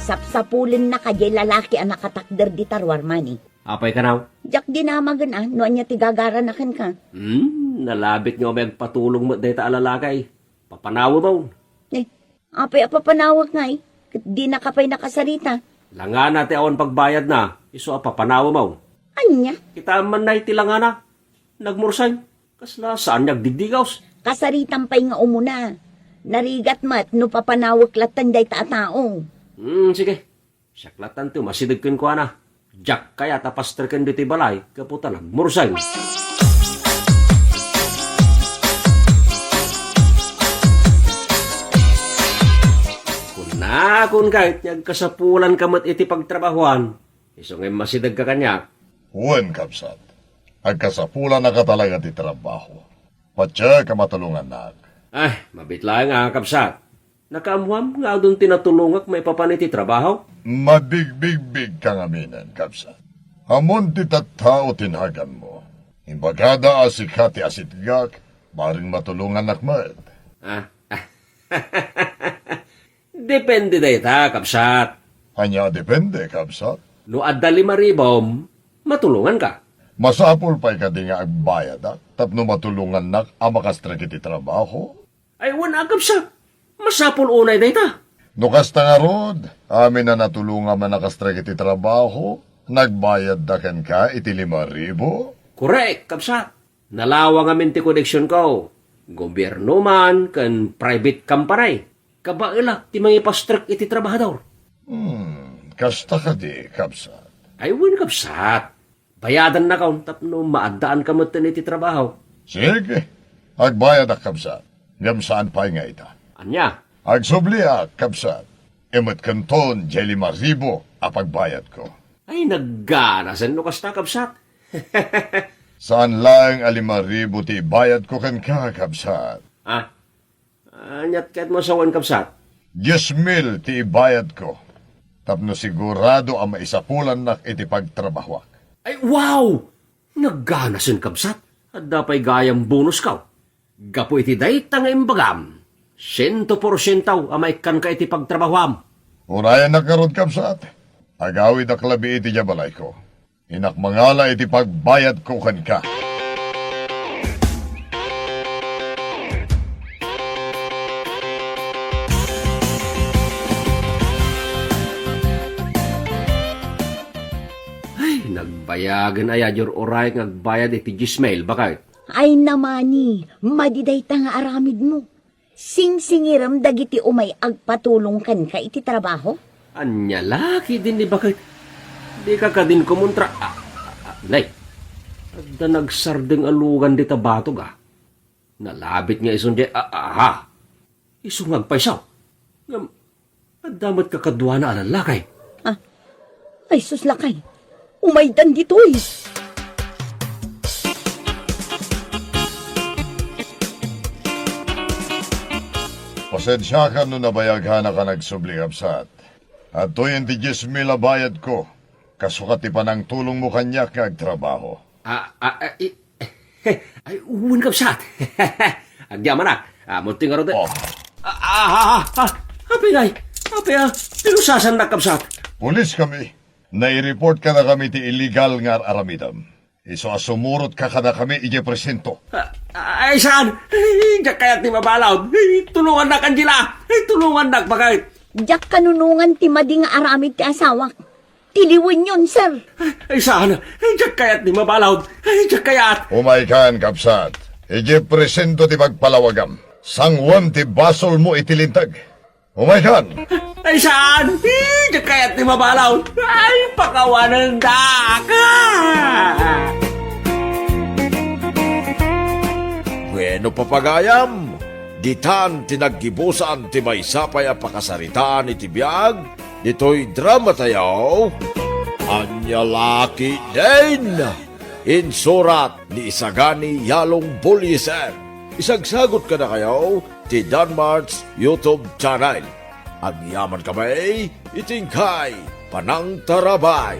Sapsapulenna kadi lalaki a nakatakder dita ruar, manay. Apay kanaw? Diak dinamagen a no ania ti gagarana kenka. Hmm, nalabit nga umay agpatulong met dayta a lalaki. Papanawem. Eh, apay a papanawek ngay? Ket dinaka pay nakasarita. Langana ti awan pagbayadna, isu a papanawem. Ania? Kitaem man nay ti langana. Nagmurseng. Kasla saan nga agdigdigaws? Kasaritam pay nga umuna. Narigat met no papanawek latta dayta a tao. Hmm, sige. Siak latta ti umasideg kenkuana. Diak kayat a pastreken ditoy balay gapu ta nagmurseng. Kunakon ket nga agkasapulanka met iti pagtrabahoan. Isu nga immasidegka kaniak. Wen, kabsat. Agkasapulannaka talaga ti trabaho. Patiek a matulongannak. Ah, mabiit laeng a, kabsat. Nakaammoam nga adun ti natulongak maipapan iti trabaho? Mabigbigbigka ngaminen, kabsat. Ammon ti tattao ti naganmo. Imbagada a sika ti asitgak, bareng matulongannak met. Ah, depende dayta, kabsat. Ania a depende, kabsat? No adda lima ribom, matulonganka. Masapul pay kadi nga agbayadak tapno matulongannak a makastrek iti trabaho? Ay, wen a, kabsat. Masapul unay dayta. No kasta ngarud, amin a natulongam a nakastrek iti trabaho, nagbayadda kenka iti lima ribu? Korek, kabsat. Nalawa ngamin ti koneksionko. Gobierno man ken private company. Kabaelak ti mangipastrek iti trabahador. Hmm, kasta kadi, kabsat? Ay, wen, kabsat. Bayadannakon tapno maaddaanka metten iti trabaho. Sige, agbayadak, kabsat. Ngem saan pay nga ita. Ania? Agsubliak, kabsat. Imetkenton diay lima ribu a pagbayadko. Ay, nagganasen no kasta, kabsat. Saan laeng a lima ribu ti ibayadko kenka, kabsat. Ah, Aniat ket masawen, kabsat? Dies mil ti ibayadko tapno sigurado a maisapulannak iti pagtrabahoak. Ay, wow! Nagganasen, kabsat. Adda pay gayam bonusko. Gapu iti dayta nga imbagam, Siento porsiento a maikkanka iti pagtrabahoam. Urayannak ngarud, kabsat. Agawidak labi iti diay balayko. Innak mangala iti pagbayadko kenka. Ay, nagbayagen aya diay ur-urayek nga agbayad iti dies mil, baket? Ay, namani, madi dayta nga aramidmo. Singsingirem dagiti umay agpatulong kenka iti trabaho? Ania la ketdin ni baket? Dika kadin kumontra. Ah, ah, ah, nay. Adda nagsardeng a lugan dita batog, a. Nalabit nga isun diay, ah, aha. Isu nga agpayso. Ngem, adda met kakaduana a lallaki. Ah, ay sus, lakay. Umaydan ditoy. Pasensiakan no nabayagkanak a nagsubli, kabsat. Adtoyen ti dies mil a bayadko, kasukat ti panangtulongmo kaniak nga agtrabaho. Ah, ah, ah, i-, ay, wen, kabsat. Agyamanak. Ah, munti ngarud. Oh. Ah, ah, ah, ah, ah. Apay, nay? Apay, ah, pinusasannak, kabsat. Pulis kami. Nai-report kadakami ti illegal nga ar-aramidem. Isu a sumurotka kadakami idiay presinto. Ah, ah, ay, saan? Ay, diak kayat ti mabalud. Ay, tulongannak, Angela. Ay, tulongannak, baket. Diak kanunongan ti madi nga aramid ti asawak. Tiliwenyon, sir. Ay, saan? Ay, diak kayat ti mabalud. Ay, diak kayat. Umaykan, kabsat. Idiay presinto ti pagpalawagam. Sangoem ti basolmo iti linteg. Umaykan. Ay, saan? Ay, diak kayat ti mabalud. Ay, pakawanendak. Bueno, papagayam, ditan ti naggibusan ti maysa pay a pakasaritaan iti biag ditoy dramatayo, Ania la ketdin? Insurat ni Isagani Yalong Bullieser. Isagsagot kadakayo ti Danmart's YouTube channel. Agyamankami iti inkay panangtarabay.